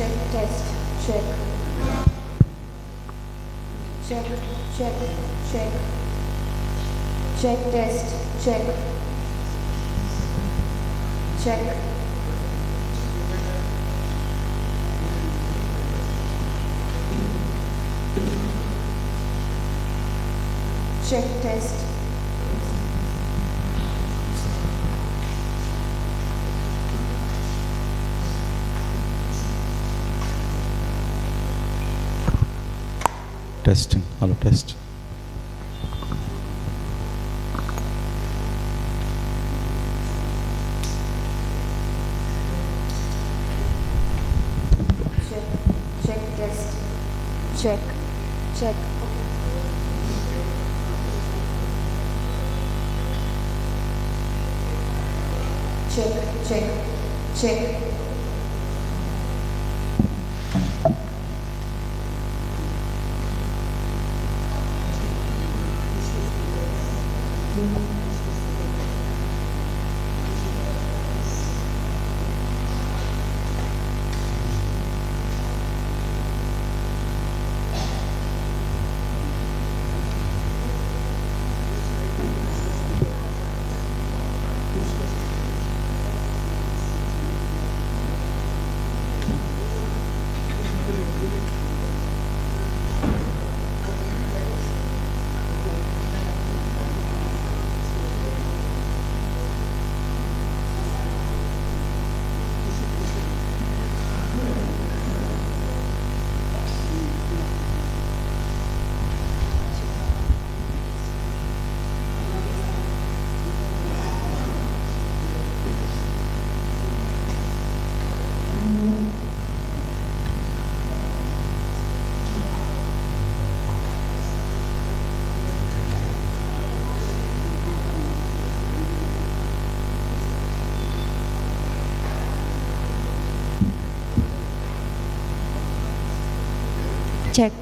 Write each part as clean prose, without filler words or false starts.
Check, test, check. Check, check, check. Check, test, check. Check. Check, test. Testing. Hello, test. Check, check, test. Check, check. Check, check, check. Check.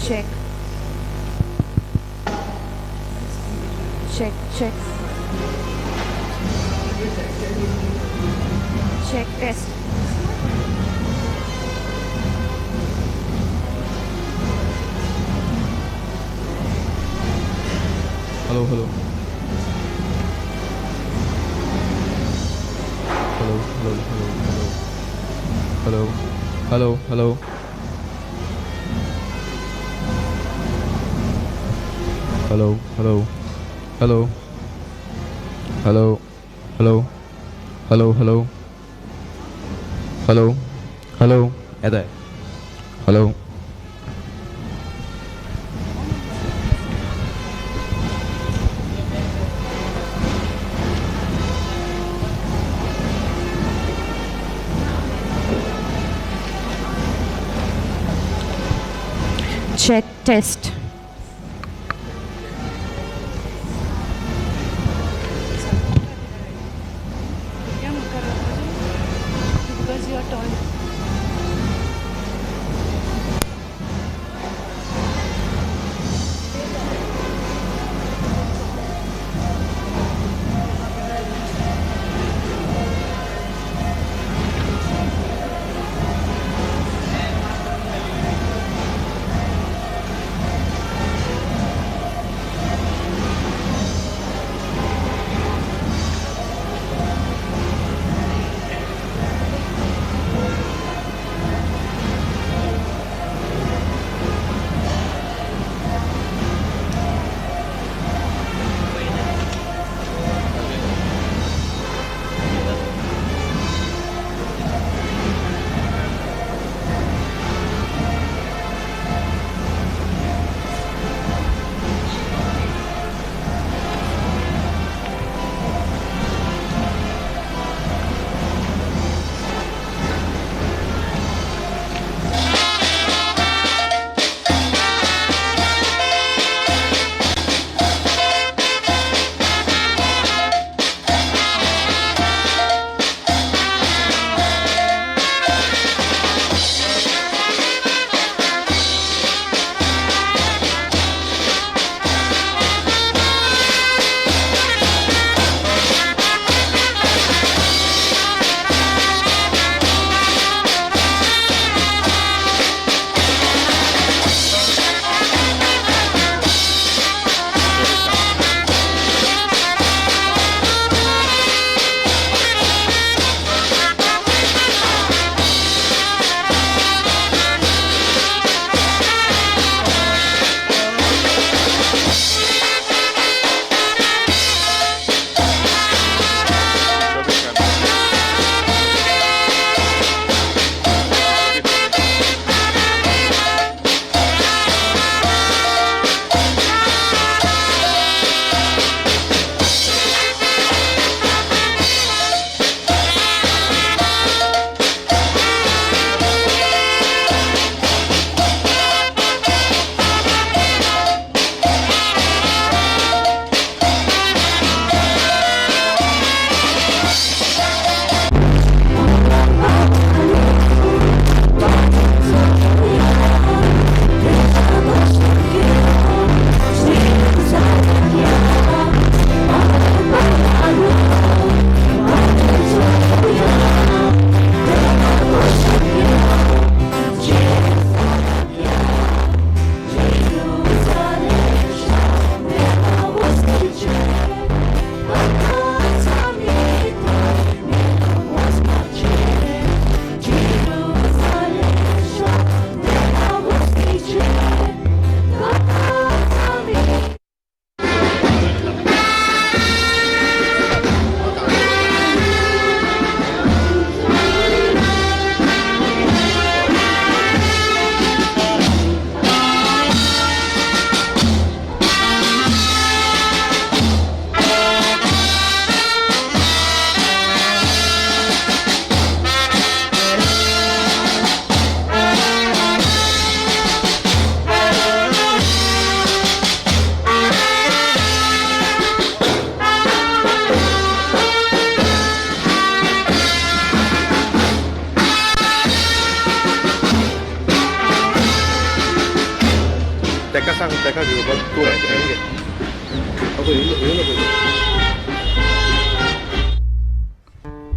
Check. Check, check. Check, test. Hello, hello. Hello, hello, hello, hello. Hello, hello, hello. Hello, hello, hello, hello, hello, hello, hello, hello, hello, Ede. Hello. Check, test. Because you are tall. দেখা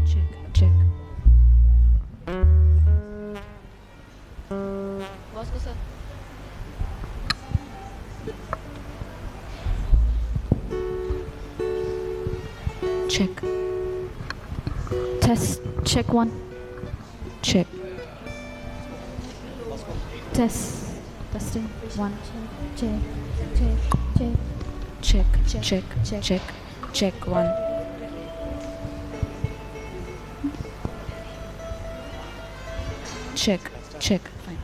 Check, check. Check. Test. Check one. Check. Test. Testing. One. Check, check, check. Check. Check. Check. Check. Check one. Check. Check. Fine.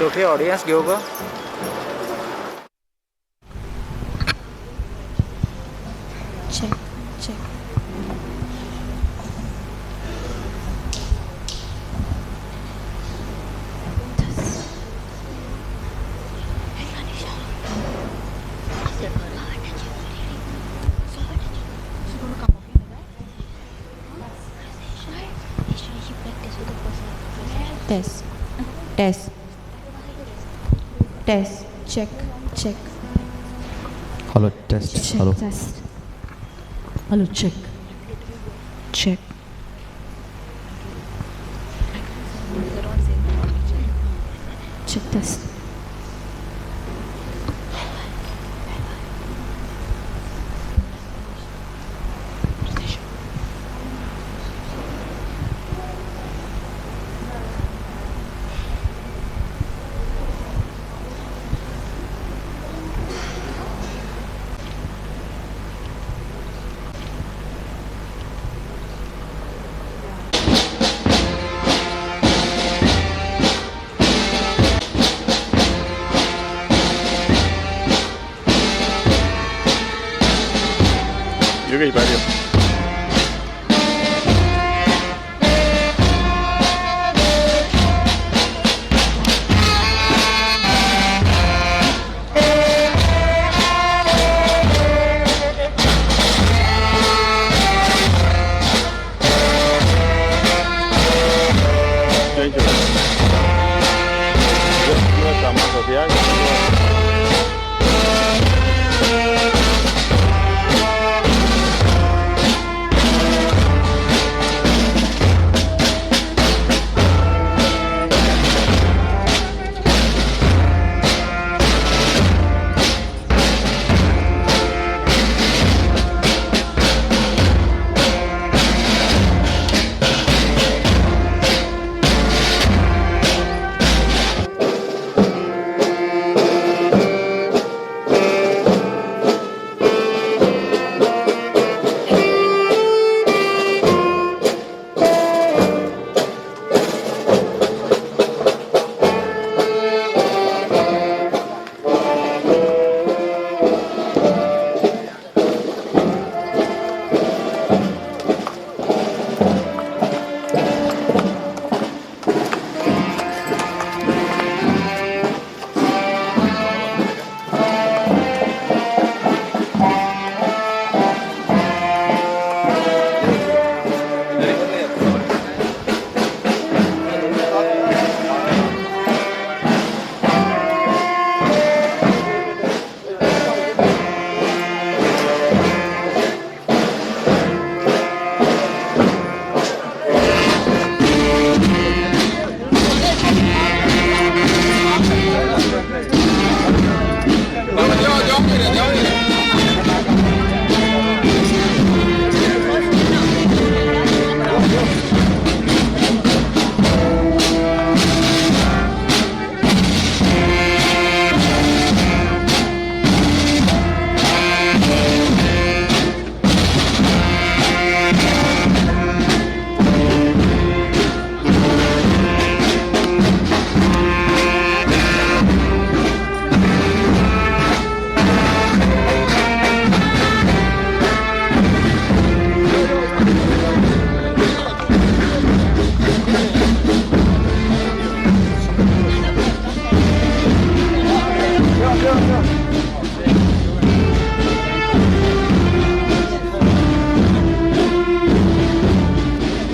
Sophie audience घेऊ ग. Check, check. Test. Test. Test. Test. Check, check. Hello test. Check, hello. test. Hello. Check. Check. Check test.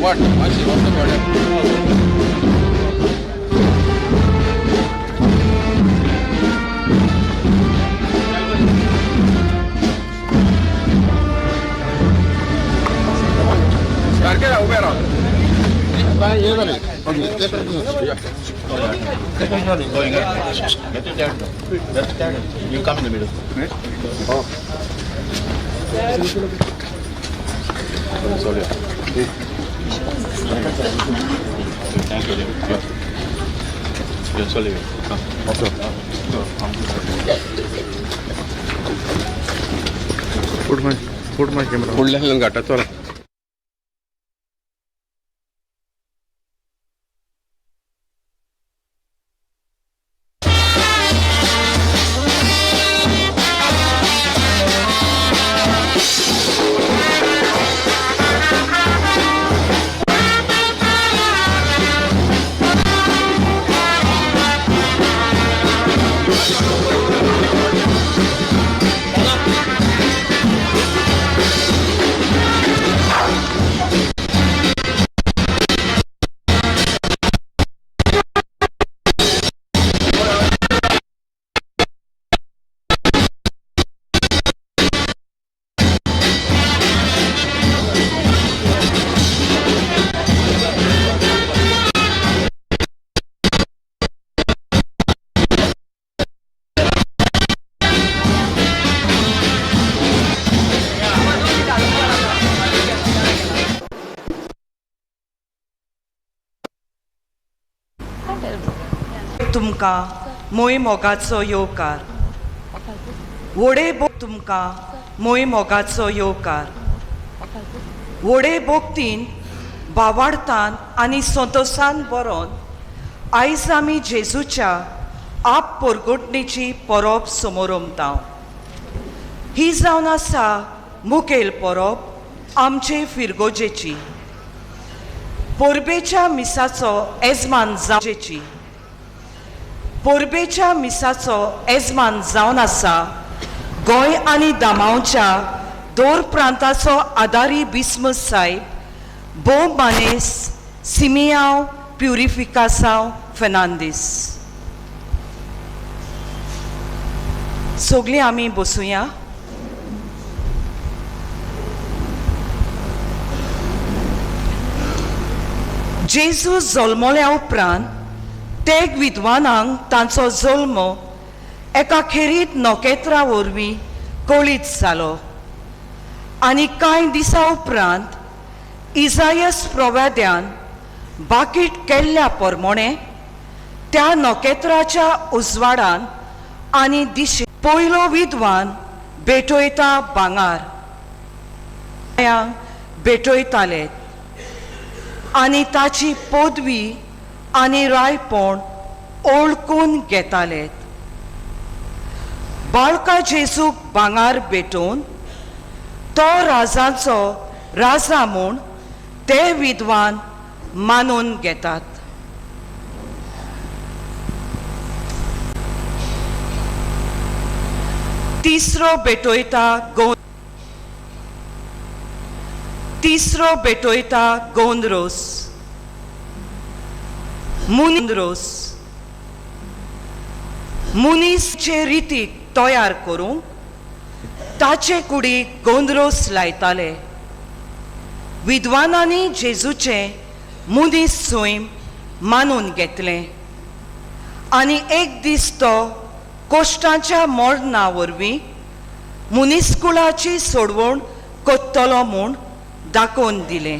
What? What's the order? सारखे राव, उबे राव. You come in the middle. Sorry. Thank you. Yeah. Yeah, sorry. Come. फुडल्यान घाटा चला. तुमकां मोय मोगाचो येवकार. वडे बो तुमकां मोय मोगाचो येवकार. वडे बोगतीन बावाडतान आनी संतोसान बरोवन आयज आमी जेजूच्या आप पोरगोटणेची परब समोरमता. ही जावन आसा मुखेल परब आमचे फिरगोजेची. परबेच्या मिसाचो एजमान जावचेची. परबेच्या मिसाचो एजमान जावन आसा गोंय आनी दामांवच्या दोर प्रांताचो आदारी बिस्म साहेब भोव मानेस सिमियांव प्युरिफिकासांव फेर्नांदीस. सगळीं आमी बसुया. जेजू जल्मल्या उपरांत तेग विद्वानांक तांचो जल्म एका खेरीत नखेत्रा वरवीं कळीत जालो आनी कांय दिसां उपरांत इजायस प्रवाद्यान बाकीट केल्ल्या परमोणें त्या नखेत्राच्या उजवाडान आनी दिशे पयलो विद्वान भेटयता भांगार भेटयताले आनी ताची पदवी आनी रायपण ओळखून घेताले. बाळका जेजूक भांगार भेटोवन तो राजाचो राजा म्हूण ते विद्वान मानून घेतात. तिसरो भेटयता गो तिसरो भेटयता गोंद्रोस मुनिंद्रोस मुनीसचे रितीक तयार करूंक ताचे कुडीक गोंद्रोस लायताले. विद्वानांनी जेजूचें मुनीस सैम मानून घेतलें आनी एक दीस तो कोश्टांच्या मरणा वरवीं मुनीसकुळाची सोडवण कोत्तलो म्हूण दाखोवन दिलें.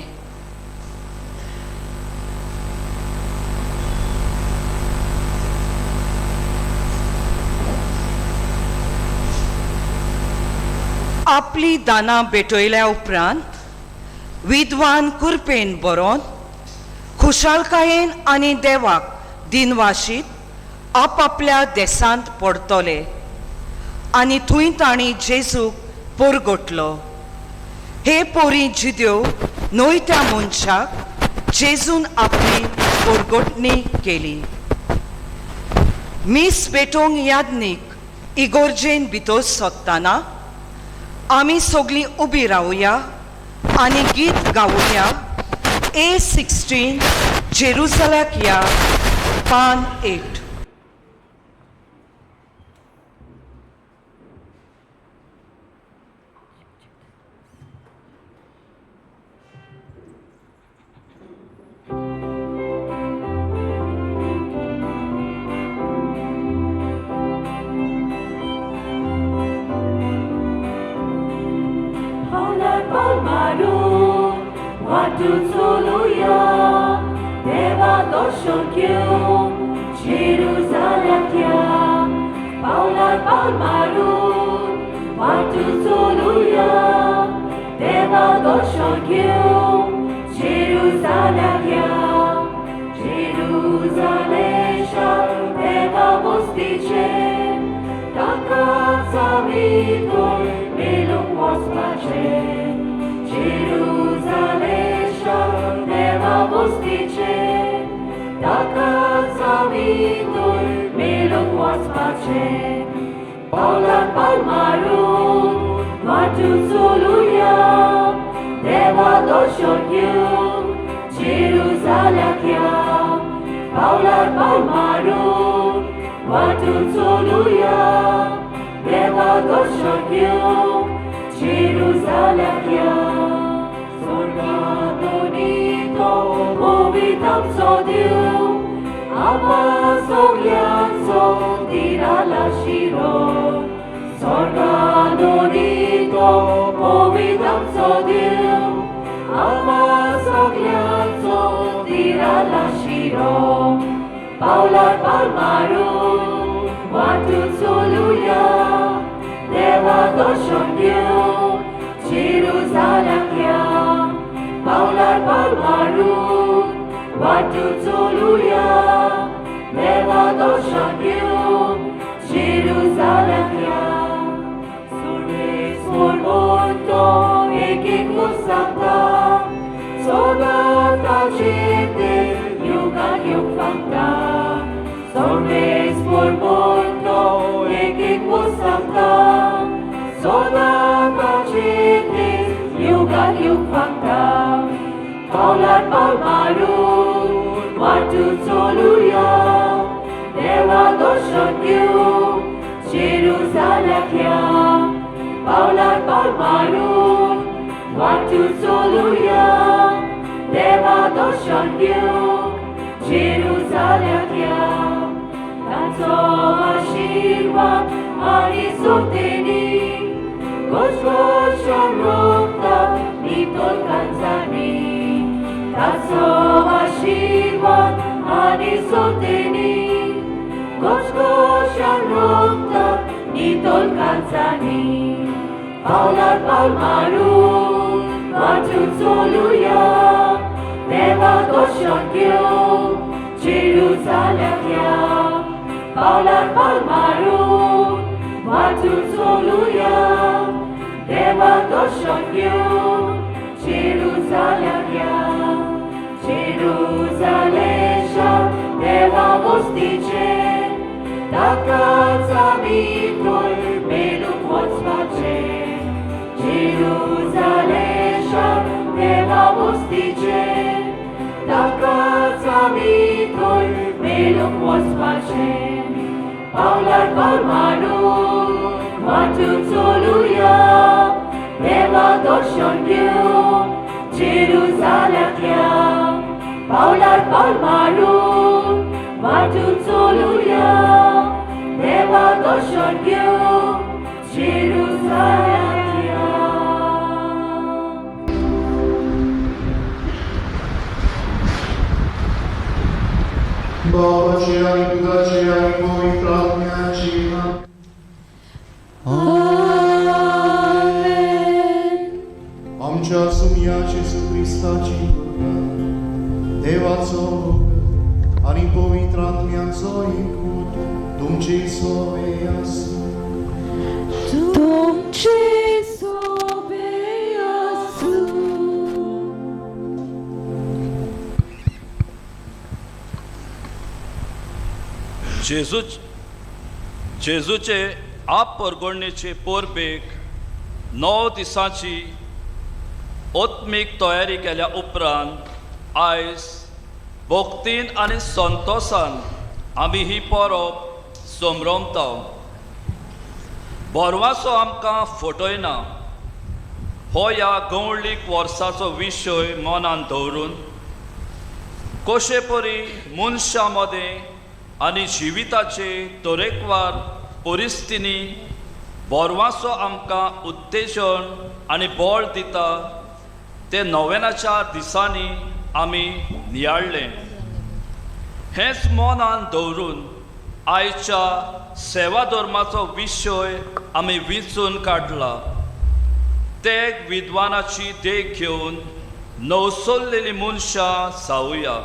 आपली दानां भेटयल्या उपरांत विद्वान कुरपेन बरोवन खुशालकायेन आनी देवाक दिनवाशीत आपापल्या देसांत पडतले आनी थंय तांणी जेजूक पोरगोटलो. हे पोरी जिद्यो न्हय त्या मनशाक जेजून आपली पोरगोटणी केली. मीस भेटोवंक यादनीक इगोर्जेन भितर सोदतना आमी सगळीं उबी रावया आनी गीत गावया. A16 जेरुसलाक या, पान 8. जेजूचे आपरगणणेचे परबेक 9 दिसांची आत्मीक तयारी केल्या उपरांत आयज भक्तीन आनी संतोसान आमी ही परब समरमता. बोरवाचो आमकां फटयना हो ह्या गवळीक वर्साचो विशय मनान दवरून कशे परी मनशां मदें आनी जिविताचे तरेकवार परिस्थितींनी बोरवाचो आमकां उत्तेजन आनी बळ दिता ते नव्यानाच्या दिसांनी आमी नियाळ्ळें. हेंच मनान दवरून आयच्या सेवा धर्माचो विशय आमी विंचून काडला. ते विद्वानाची देख घेवन नवसरलेली मनशां जावया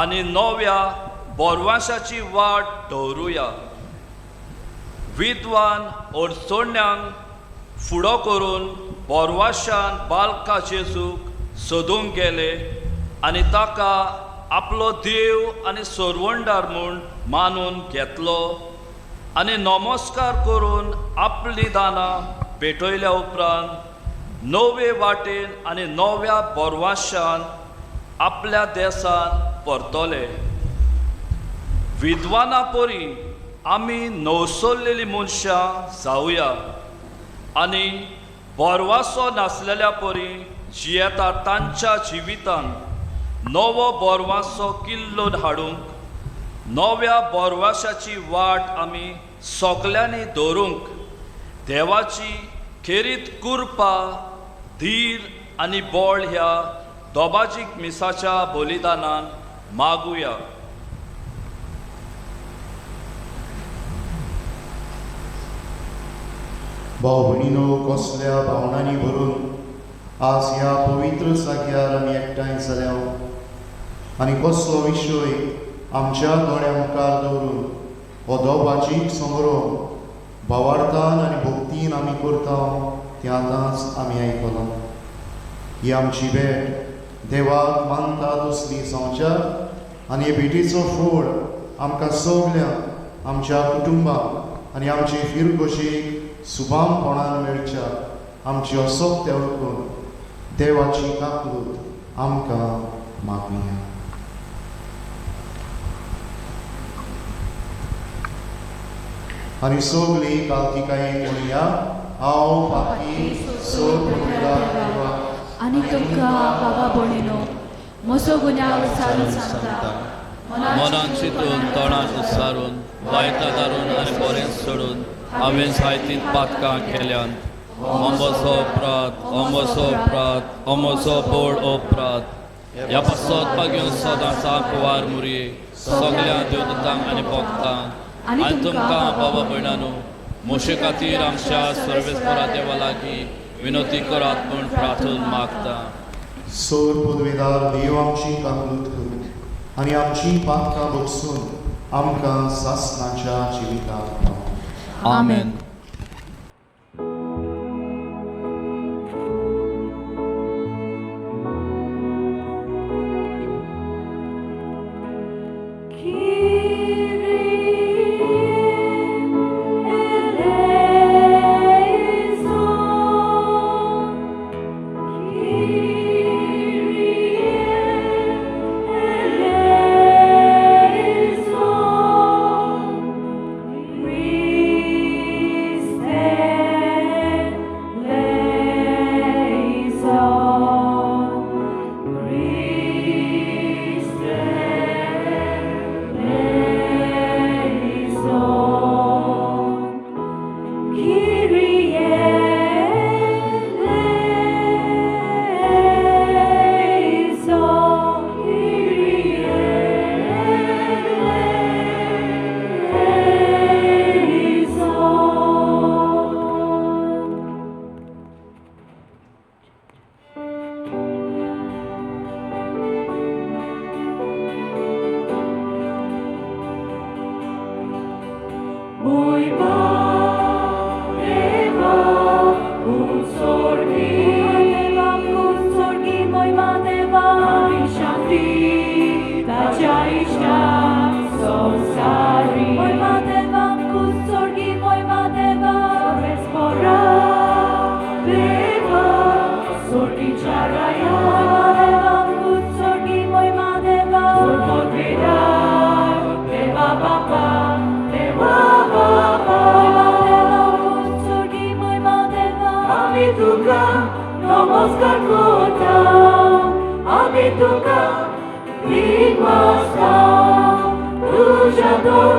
आनी नव्या बोरवाशाची वाट दवरुया. विद्वान अडचण्यांक फुडो करून बोरवाशान बालका जेजूक सोदूंक गेले आनी ताका आपलो देव आनी सरवंडार म्हूण मानून घेतलो आनी नमस्कार करून आपली दानां पेटयल्या उपरांत नवे वाटेन आनी नव्या बोरवाशान आपल्या देसान परतले. विद्वाना परी आमी नवसरलेली मनशां जावया आनी बोरवासो नासलेल्या परी जियेता तांच्या जिवितान नवो बोरवासो किल्लोन हाडूंक नव्या बोरवाशाची वाट आमी सगल्यांनी दवरूंक देवाची खेरीत कृपा, धीर आनी बळ ह्या दोबाजीक मिसाच्या बलिदानान मागुया. भाव भयणीनो, कसल्या भावनांनी भरून आज ह्या पवित्र जाग्यार आमी एकठांय जाल्या आनी कसलो विशय आमच्या दोळ्या मुखार दवरून हो दोबाजीक समरोम भावार्थान आनी भक्तीन आमी करता तें आतांच आमी आयकलां. ही आमची भेट देवाक मानता तसली जावच्या आनी हे भेटीचो फोड आमकां सगल्यांक, आमच्या कुटुंबाक आनी आमचे फिरगोशीक सुबामपणान मेळच्या आमची असोक्त्या वळखून देवाची काकूत आमकां मागुया. आनी सगळी कालतिकायेन म्हणया, हांव पापी देवा आनी तुमकां बाबा भयणीनो म्हजो गुन्यांव विचारून सांगता. मनान चिंतून, तोंडान उच्चारून, वायटां धारून आनी बरें सोडून हांवें जायतीं पातकां केल्यान. अमोसो अपराध, अमोसो अपराध, अमोसो बोड अपराध. ह्या पासत मागीर सदांच कुवार मुरये सगल्या देवदूतांक आनी भक्तांक आनी तुमकां बाबा भयणानो म्हजे खातीर आमच्या सर्वेस्परा देवा लागीं विनोती करात म्हूण प्रार्थन मागता. सोर पदवेदार देव आमची काकूत करूं आनी आमची पातकां बगसून आमकां सासणाच्या जिविताक पावोवं. आमेन. Kyrie eleison. Kyrie तुका दिग्वासता तुज्या दोन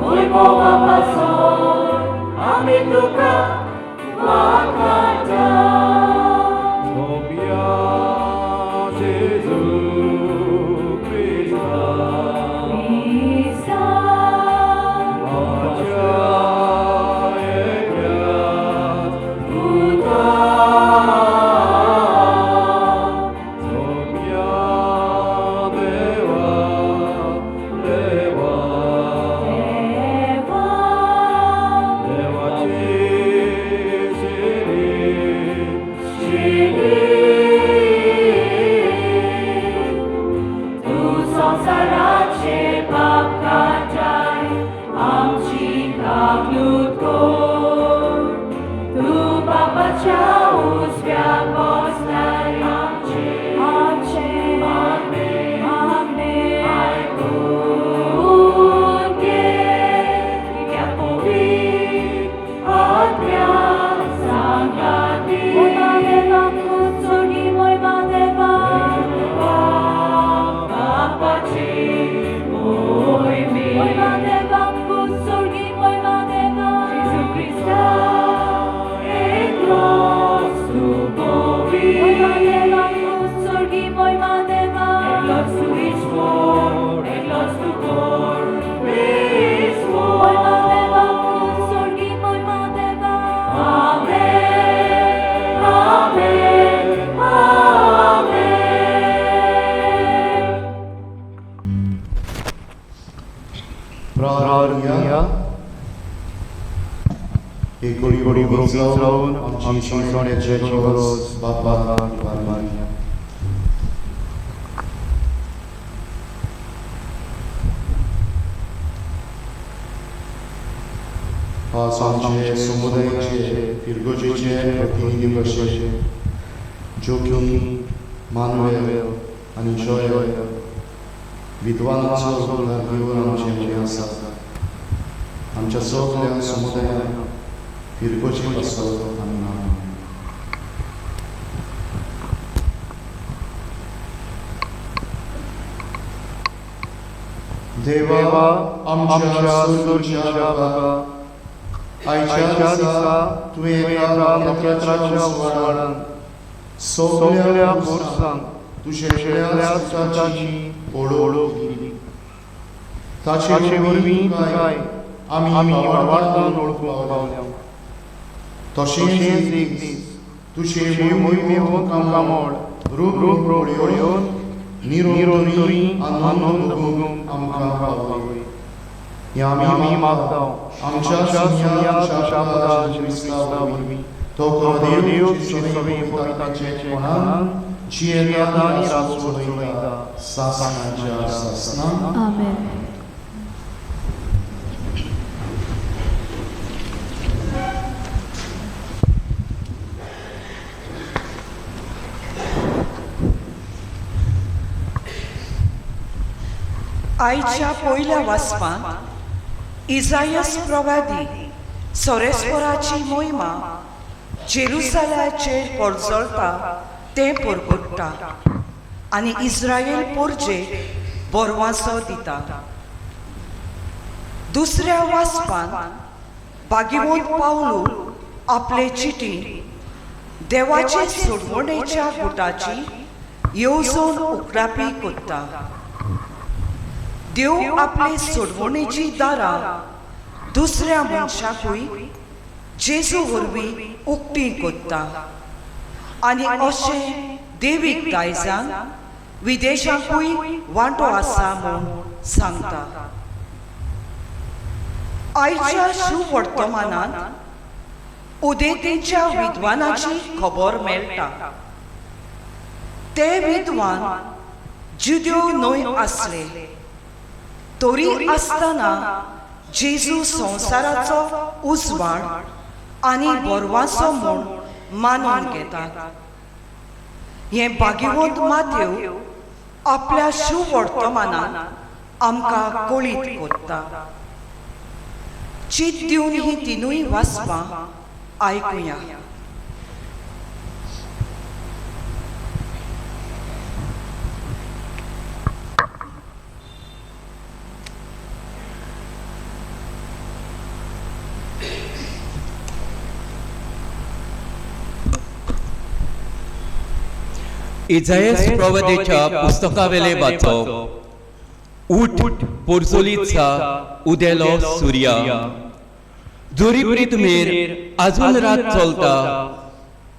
वैभवा पासून आमी तुका वाखाणता. सोम्या जेजू क्रिस्ता क्रिस्ता आमच्या एकल्याच पुता सोम्या देवा देवा देवा देवाची शिरी शिरी तूं संवसाराचे पाप काडटाय आमची काकलूत कर तूं बापाच्या उजव्या बसलाय आमचे आमचे मागणें आयकून घे ह्या पवित्र आत्म्या सांगाती. मोयमा देवा स्वर्गी मोयमा देवा बापाची मोहिमे मोयमा देवा स्वर्गी मोयमा देवा जेजू क्रिस्ता एकलोच तूं पवित्र मोयमा देवा स्वर्गी मोयमा देवा एकलोच तूं ईश्वर एकलोच तूं परमेश्वर मोयमा देवा स्वर्गी मोयमा देवा. आमेन आमेन आमेन. प्रार्थना. एकोडी वोगी जावन आमची सोण्याची गरज बापा निवारया. आज आमचे समुदायाचे फिरगोजेचे प्रतिनिधी कशे जोखीम मानुएल आनी जोयल विद्वानाचो उदार घेवन आमचे मदीं आसा. आमच्या सगल्या समुदायान फिरगोजे पासत आमी मागूया. देवा आमच्या स्वर्गीच्या बाबा, आयच्या दिसा तुवें एका नखेत्राच्या उजवाडान सगल्या पुरसांक तुज्या एकल्या सुताची ओळख दिली. ताचे वरवीं तुकाय आमी भावार्थान वळखूंक पावल्या. तशेंच एक दीस तुजे मोहिमेवंत कामळ रूप रूप पळोवन निरंतरी आनंद भोगूंक आमकां पावय. हें आमी मागता आमच्या सुन्या तुज्या पुता क्रिस्ता वरवीं. तो खरो देव तुजे सगळे पवित्राचे कोणान जियेता आनी राजवट चलयता सासणाच्या सासणाक. आमेन. आयच्या पयल्या वाचपांत इजायस प्रवादी सोरेस्वराची मोहिमा जेरुसलाचेर परजळटा तें परगट्टा आनी इस्रायल पोरजेक बोरवासो दिता. दुसऱ्या वाचपांत भागिवंत पावलू आपले चिटी देवाचे सोडवणेच्या गुटाची येवजण उकडापी करता. देव आपले सोडवणेची दारां दुसऱ्या मनशाकूय जेजू वरवीं उक्ती करता आनी अशें देवीक दायजान विदेशांकूय वांटो आसा म्हूण सांगता. आयच्या शुवर्तमानांत उदेंतेच्या विद्वानाची खबर मेळटा. ते विद्वान जुद्यो न्हय आसले तरी आसतना जेजू संवसाराचो उजवाड आनी बोरवासो म्हूण मानून घेतात. हें भागिवंत माथेव आपल्या शुवर्तमानान आमकां कळीत करता. चीत दिवन ही तिनूय वाचपां आयकुया. इजायस प्रवदेच्या पुस्तकावेले वाचप. उठ पोरजोलीचा उदेलो सुर्या, जोरी प्रितमेर आजून रात चलता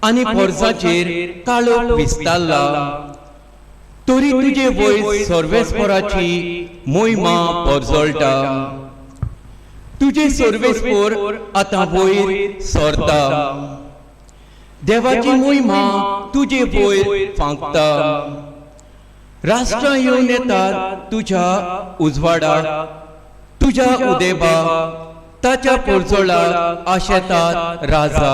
आनी पोरजाचेर काळोख विस्तारला, तरी तुजे वयर सर्वेस्पराची मोहिमा पोरजळटा. तुजे सर्वेस्पर आतां वयर सरता, देवाची मोहिमा तुजे वयर फांकता. राष्ट्रां येवन येतात तुज्या उजवाडाक, तुज्या उदेबा ताच्या पोरजोळाक आशेतात राजा.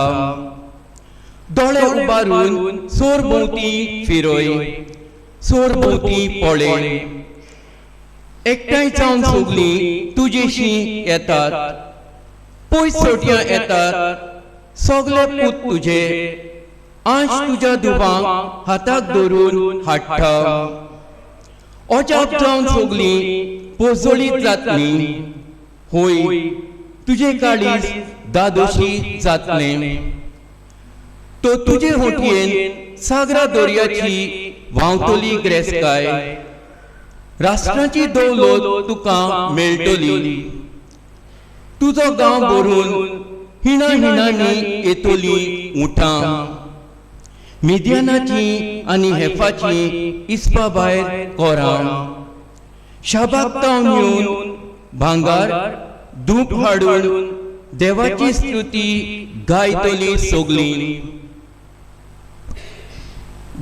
दोळे उबारून सोर भोंवती फिरय, सोर भोंवती पळय, एकठांय जावन सगलीं तुजेशी येतात, पयस सोटयां येतात सगले पूत तुजे, आंश तुज्या दुबांक हाताक धरून हाडटा. अजाप जावन सगलीं पोजोळीत जातलीं, होय तुजे काळीज दादोशी जातलें. तो तुजे होटयेन सागरा दर्याची व्हांवतली ग्रेसकाय, राष्ट्रांची दौलत तुका मेळटली. तुजो गांव भरून हिणा हिणांनी येतली उठां, मिद्यानाची आनी हेफाची इस्पा भायर कोरां. शाबाक तावन येवन भांगार धूप हाडून देवाची स्तुती गायतली सगली.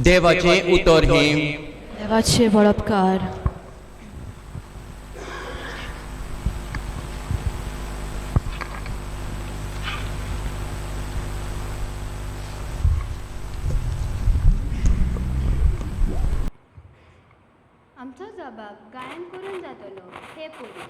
देवाचें उतर हें. देवाचे वळपकार. आमचो जबाब गायन करून जातलो हे परी.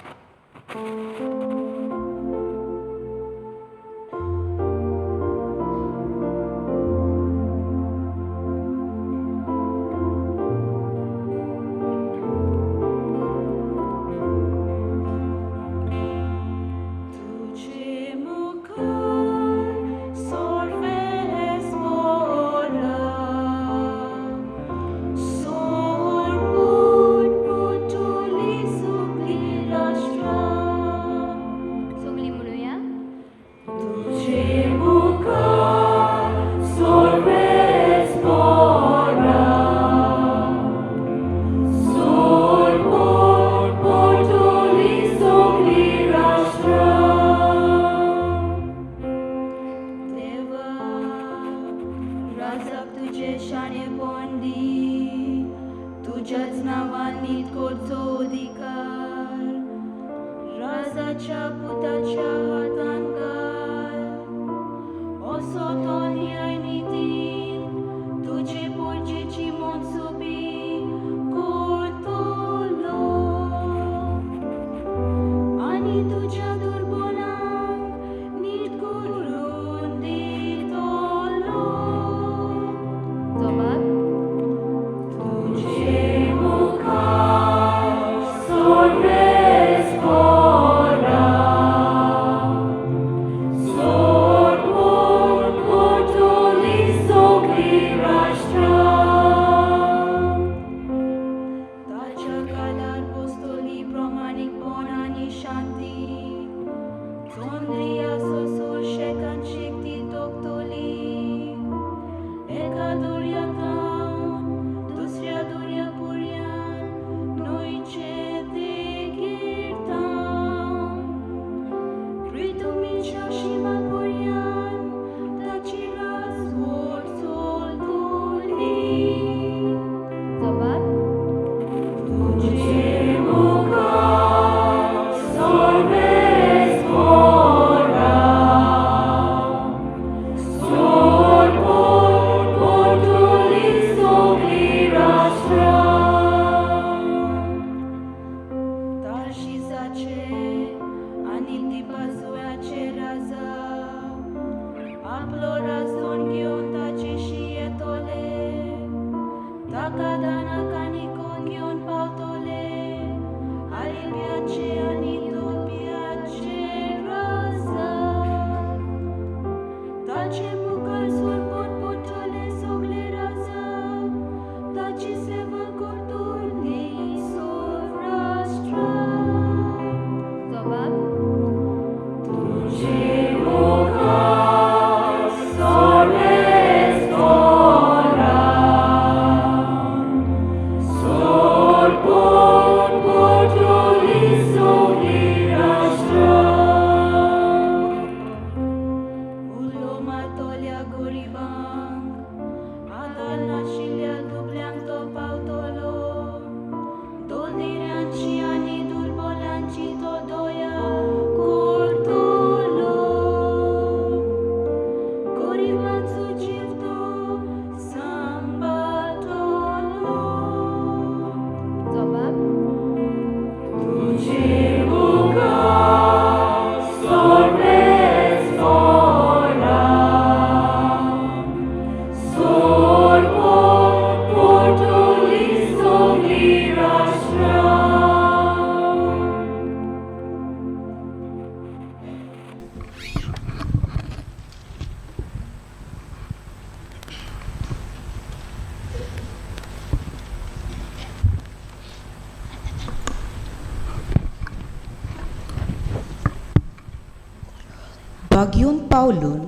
बागयोन पावलून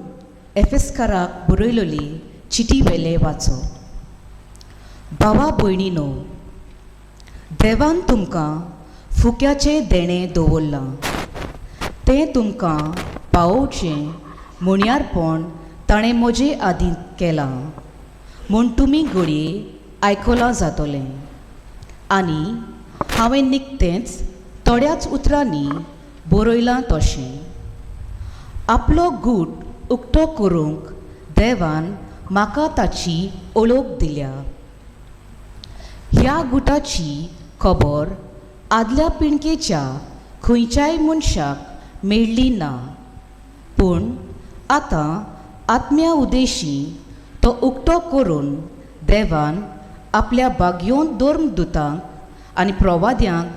एफेस्काराक बरयलोली चिटी वेले वाचो. भावा भयणीनो, देवान तुमकां फुक्याचें देणें दवरलां, तें तुमकां पावोवचें म्हणयारपण ताणें म्हजे आदीं केलां म्हूण तुमी घडये आयकलां जातलें. आनी हांवें निकतेंच थोड्याच उतरांनी बरयलां तशें आपलो गूट उक्तो करूंक देवान म्हाका ताची ओळख दिल्या. ह्या गुटाची खबर आदल्या पिणकेच्या खंयच्याय मनशाक मेळ्ळी ना, पूण आतां आत्म्या उदेशी तो उक्तो करून देवान आपल्या बागयोन धर्मदुतांक आनी प्रवाद्यांक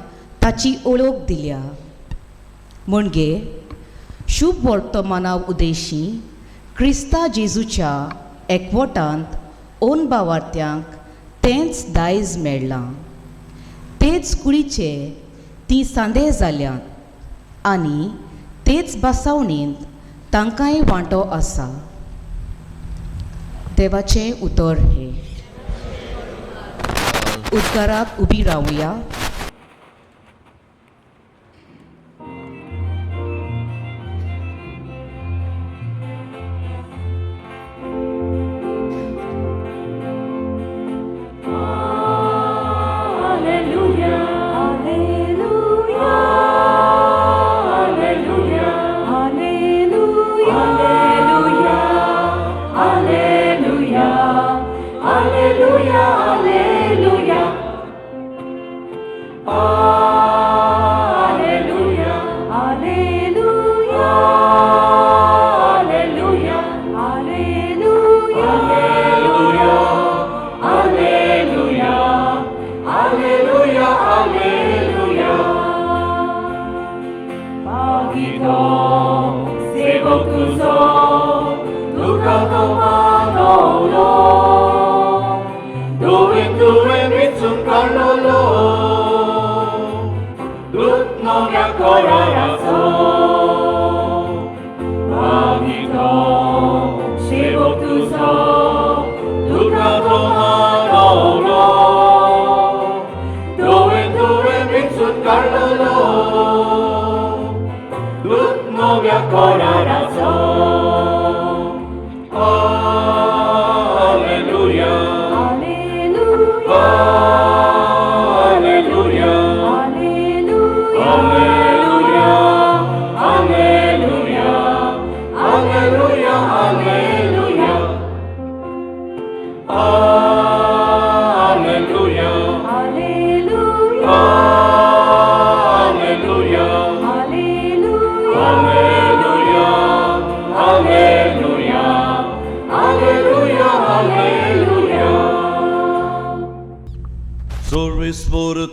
ताची ओळख दिल्या. म्हणजे शुभ वर्तमाना उदेशी क्रिस्ता जेजूच्या एकवटांत ओन बावार्थ्यांक तेंच दायज मेळ्ळां. तेच कुडीचे ती सांदे जाल्यात आनी तेच बसावणेंत तांकांय वांटो आसा. देवाचें उतर हें. उदकाराक उबी रावया.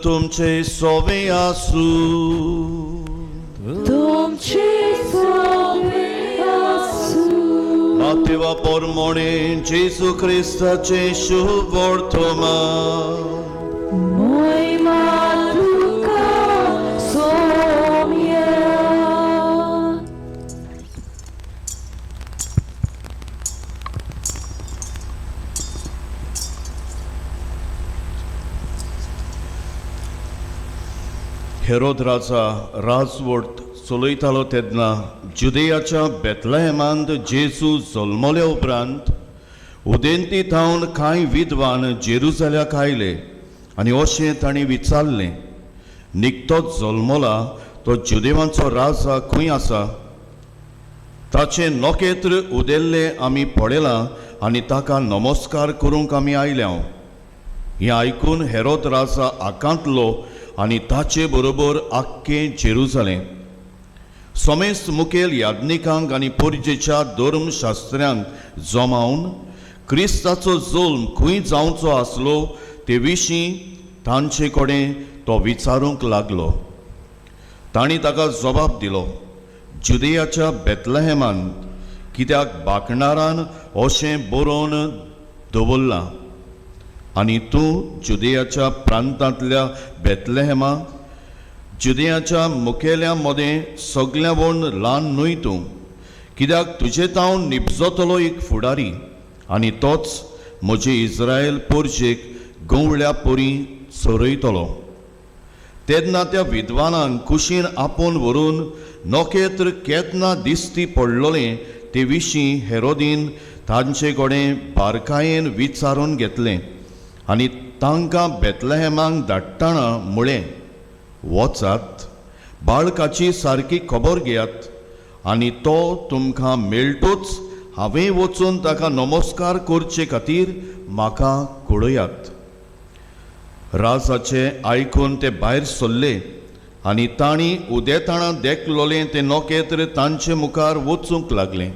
तुमचे सोवे आसू, तुमचे सोवे आसू. मातेवा परमोणे जेजू क्रिस्ताचे शुभ वर्तमान. मोयमा तुका सोम्या. हेरोद राजा राजवट चलयतालो तेन्ना जुदेयाच्या बेतलहेमांत जेजू जल्मले उपरांत उदेंती थावन कांय विद्वान जेरुजाल्याक आयले आनी अशें तांणी विचारलें, निकतोच जल्मला तो जुदेवांचो राजा खंय आसा? ताचें नखेत्र उदेल्लें आमी पळयलां आनी ताका नमस्कार करूंक आमी आयल्या. हें आयकून हेरोद राजा आकांतलो आनी ताचे बरोबर आख्खें जेरुजालें. समेस्त मुखेल याज्ञिकांक आनी परजेच्या धर्मशास्त्र्यांक जमावन क्रिस्ताचो जल्म खंय जावचो आसलो ते विशीं तांचे कडेन तो विचारूंक लागलो. तांणी ताका जबाब दिलो, जुदेयाच्या बेतलहेमान, कित्याक बाकणारान अशें बरोवन दवरलां, आनी तूं जुदेयाच्या प्रांतांतल्या बेतलहेमा, जुदेयाच्या मुखेल्या मदें सगळ्या वण ल्हान न्हय तूं, कित्याक तुजे तावन निपजतलो एक फुडारी आनी तोच म्हजे इस्रायल पोरजेक गंवळ्या परी चरयतलो. तेन्ना त्या विद्वानांक कुशीन आपोवन व्हरून नखेत्र केन्ना दिसती पडलोलें ते विशीं हेरोदीन तांचे कडेन बारकायेन विचारून घेतलें आनी तांकां बेतलहेमाक धाडटना म्हळें, वचात बाळकाची सारकी खबर घेयात आनी तो तुमकां मेळटूच हांवें वचून ताका नमस्कार करचे खातीर म्हाका कळयात. राजाचे आयकून ते भायर सरले आनी तांणी उदेताणा देखलोलें तें नखेत्र तांचे मुखार वचूंक लागलें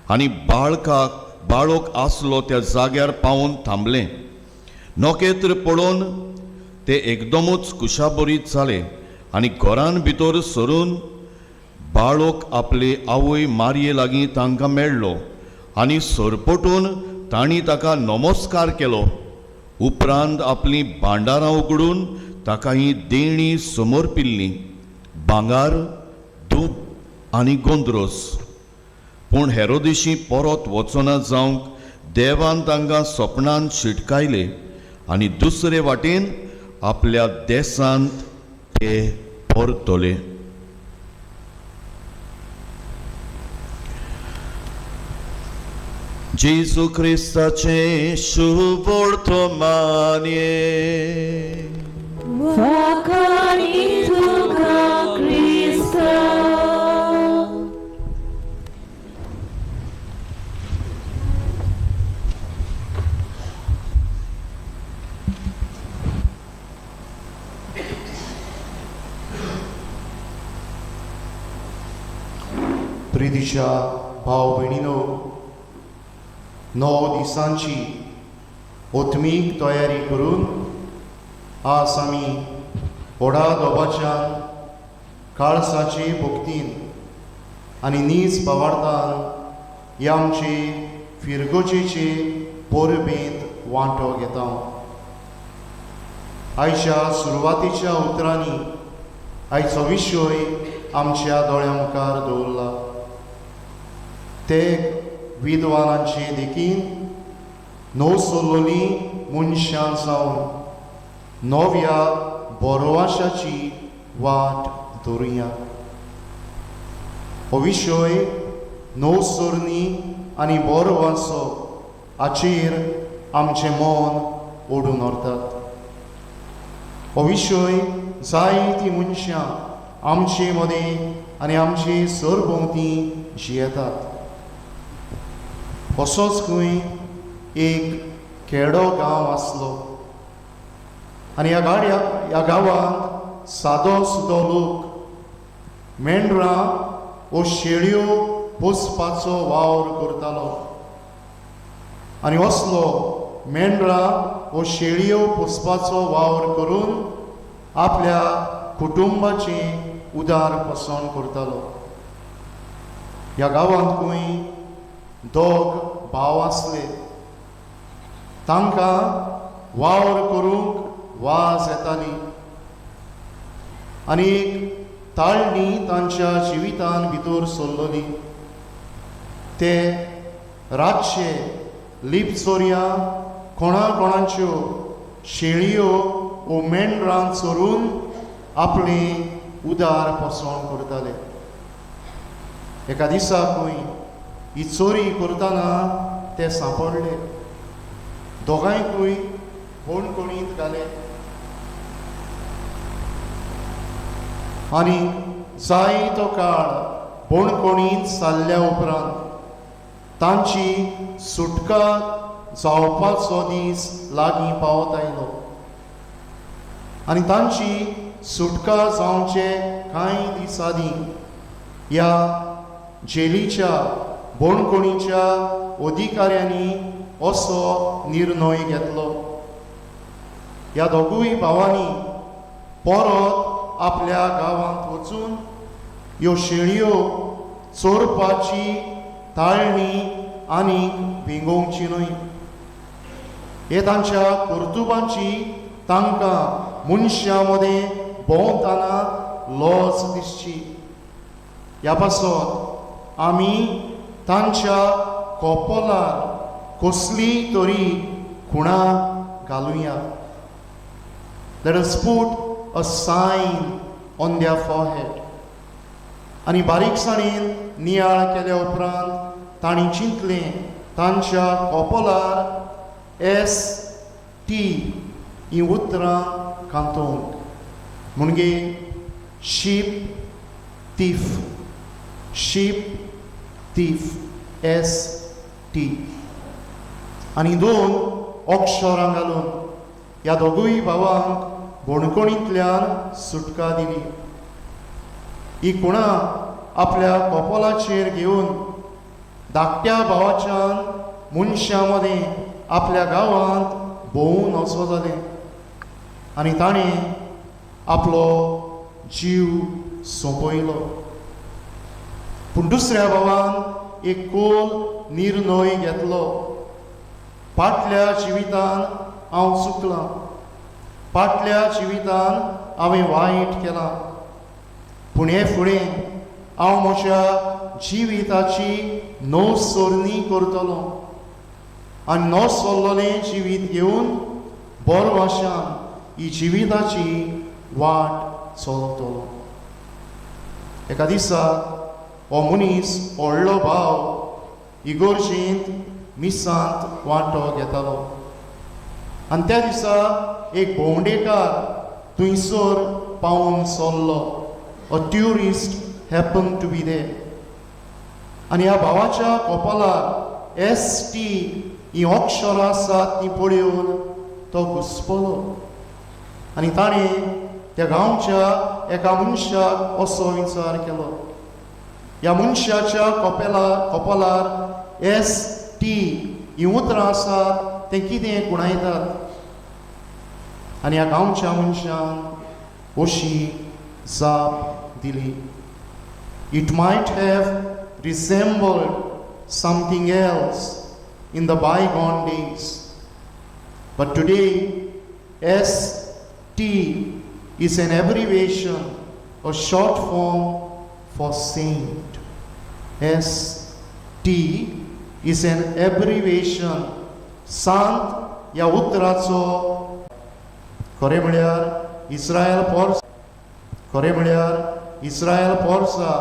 आनी बाळकाक बाळोक आसलो त्या जाग्यार पावून थांबलें. नखेत्र पळोवन ते एकदमूच कुशाबरीत जाले आनी घरान भितर सरून बाळोक आपले आवय मारये लागीं तांकां मेळ्ळो आनी सरपटून तांणी ताका नमस्कार केलो. उपरांत आपलीं भांडारां उगडून ताका ही देणी समर्पिल्लीं, भांगार, धूप आनी गोंद्रोस. पूण हेरोदिशी परत वचना जावंक देवान तांकां सपनान शिटकायले आनी दुसरे वाटेन आपल्या देशांत ते परतले. जेजू क्रिस्ताचें शुभोर्तमानये. वाखाणी तुका क्रिस्ता. प्रितीच्या भाव भयणीनो, 9 दिसांची ओतमीक तयारी करून आज आमी व्हडा दोबाच्यान काळसाचे भक्तीन आनी नीज पवार्थान ह्या आमचे फिरगोजेचे परबेंत वांटो घेता. आयच्या सुरवातेच्या उतरांनी आयचो विशय आमच्या दोळ्या मुखार दवरला. ते विद्वानांचे देखीन नवसोलोली मनशां जावन नव्या बरोवाशाची वाट धरुया. हो विशय नवसरणी आनी बरोवासो हाचेर आमचें मन ओडून व्हरतात. हो विशय जायतीं मनशां आमचे मदें आनी आमचे सरभोंवती जियेतात. असोच खंय एक खेडो गांव आसलो आनी ह्या गांवांत सादो सुदो लोक मेंढरां वो शेळयो पोसपाचो वावर करतालो आनी असलो मेंढरां वो शेळयो पोसपाचो वावर करून आपल्या कुटुंबाचें उदार पसण करतालो. ह्या गांवांत खंय दोग भाव आसले. तांकां वावर करूंक वाज येताली आनी एक ताळणी तांच्या जिवितान भितर सरलोली. ते रातचे लिपचोरयां कोणा कोणाच्यो शेळयो वो मेंढरां चोरून आपलें उदार पसण करताले. एका दिसा खंय ही चोरी करतना ते सांपडले. दोगांयकूय होणकोणींत घाले आनी जायतो काळ बोणकोणींत सारल्या उपरांत तांची सुटका जावपाचो दीस लागीं पावत आयलो आनी तांची सुटका जावचे कांय दीस आदीं ह्या जेलीच्या बोणकोणीच्या अधिकाऱ्यांनी असो निर्णय घेतलो. ह्या दोगूय भावांनी परत आपल्या गांवांत वचून ह्यो शेळयो चोरपाची ताळणी आनीक भिंगोवची न्हय हे तांच्या कर्तुबांची तांकां मनशां मदें भोंवतना लज दिसची. ह्या पासत आमी तांच्या कोपोलार कसली तरी खुणां घालुया. Let us put a sign on their forehead. आनी बारीकसाणेन नियाळ केल्या उपरांत तांणी चिंतलें तांच्या कोपोलार एस टी हीं उतरां कांतोवंक, म्हणजे sheep thief, sheep thief, S T. आनी दोन अक्षरां घालून ह्या दोगूय भावांक बणकोणींतल्यान सुटका दिली. ही खुणां आपल्या कोपोलाचेर घेवन धाकट्या भावाच्यान मनशां मदें आपल्या गांवांत भोंवून वचो जालें आनी ताणें आपलो जीव सोंपयलो. पूण दुसऱ्या भावान एक खोल निर्णय घेतलो. फाटल्या जिवितान हांव चुकलां, फाटल्या जिवितान हांवें वायट केलां, पूण हे फुडें हांव म्हज्या जिविताची नवसरणी करतलो आनी नवसरलेलें जिवीत घेवन बरो आशान ही जिविताची वाट चलतलो. एका दिसा हो मनीस व्हडलो भाव इगोर्जेंत मिसांत वांटो घेतालो आनी त्या दिसा एक भोंवडेकार थंयसर पावून सरलो. A tourist happen to be there. आनी ह्या भावाच्या कोपालार एस टी हीं अक्षरां आसात तीं पळोवन तो घुसपलो आनी ताणें त्या गांवच्या एका मनशाक असो विचार केलो, ह्या मनशाच्या कोपालार एस टी हीं उतरां आसात तें कितें खुणायतात? आनी ह्या गांवच्या मनशान अशी जाप दिली, It might have resembled something else in the bygone days, but today S T is an abbreviation, a short form for saint. S T is an abbreviation. सांत ह्या उतराचो खरें म्हळ्यार इस्रायल पोर्स, खरें म्हळ्यार इस्रायल पोर्सा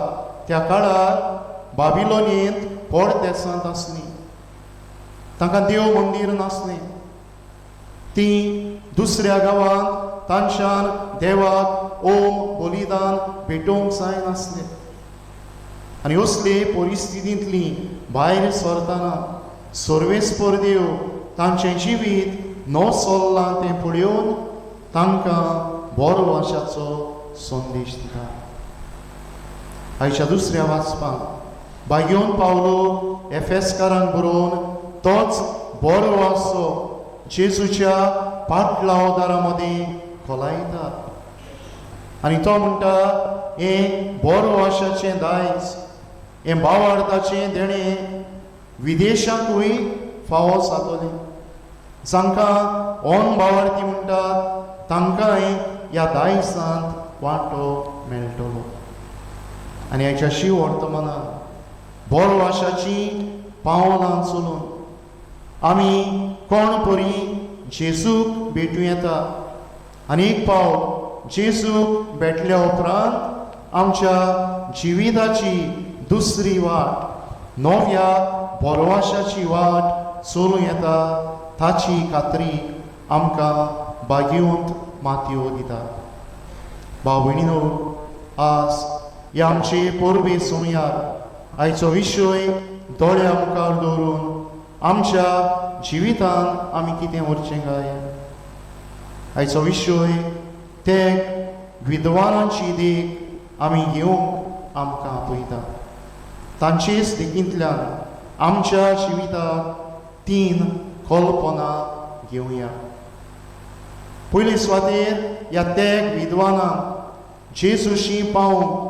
त्या काळार बाबिलोनींत परदेसांत आसली. तांकां देव मंदीर नासलें. ती दुसऱ्या गांवांत तांच्यान देवाक ओम बलिदान भेटोवंक जायनासलें. आनी असले परिस्थितींतली भायर सरतना सर्वेस्पर देव तांचें जिवीत न सोल्लां तें पळोवन तांकां बरो आशाचो संदेश दिता. आयच्या दुसऱ्या वाचपाक बागेवन पावलो एफेसकारांक बरोवन तोच बरो आसो जेजूच्या पाटलावदारा मदें खोलायता आनी तो म्हणटा, हें बरो आशाचें दायज, हें भावार्थाचें देणें विदेशांतूय फावो जातलें. जांकां ऑन भावार्थी म्हणटात तांकांय ह्या दायजांत वांटो मेळटलो. आनी हाच्या शिव वर्तमानान बरो आशाची पावलां चलून आमी कोण परी जेजूक भेटूं येता आनी एक पावट जेजूक भेटल्या उपरांत आमच्या जिविताची दुसरी वाट, नव्या बरवाशाची वाट चलूं येता ताची खात्री आमकां बागेवंत मातयो दिता. भाव भयणीनो, आज ह्या आमचे परबे सोमयार आयचो विशय दोळ्या मुखार दवरून आमच्या जिवितान आमी कितें व्हरचें काय? आयचो विशय ते विद्वानांची देख आमी घेवंक आमकां आपयता. तांचेच देखींतल्यान आमच्या जिविताक तीन कल्पना घेवया. पयले सुवातेर ह्या तेग विद्वानांक जेजूशी पावूंक,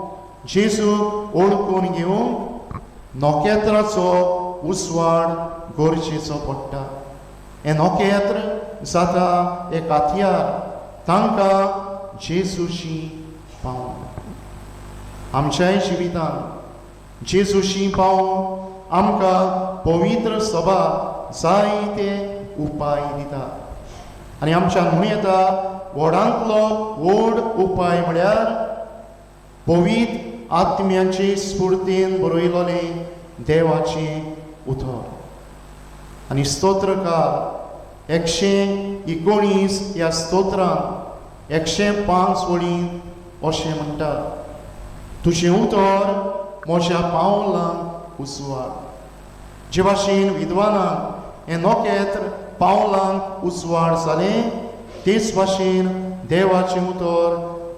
जेजूक ओळखून घेवंक नखेत्राचो उजवाड गरजेचो पडटा. हें नखेत्र जाता एक हत्यार तांकां जेजूशी पावूंक. आमच्याय जिवितांत जेजूशी पावोवंक आमकां पवित्र सभा जायते उपाय दिता. आनी आमच्यान म्हणूं येता व्हडांतलो व्हड उपाय म्हळ्यार पवित्र आत्म्याचे स्फुर्तीन बरयलोलें देवाचें उतर. आनी स्तोत्रकार 119 ह्या स्तोत्रांत 105 वळीन अशें म्हणटा, तुजें उतर म्हज्या पावलांक उजवाड. जे भाशेन विद्वानांक हें नखेत्र पावलांक उजवाड जालें, तेच भाशेन देवाचें उतर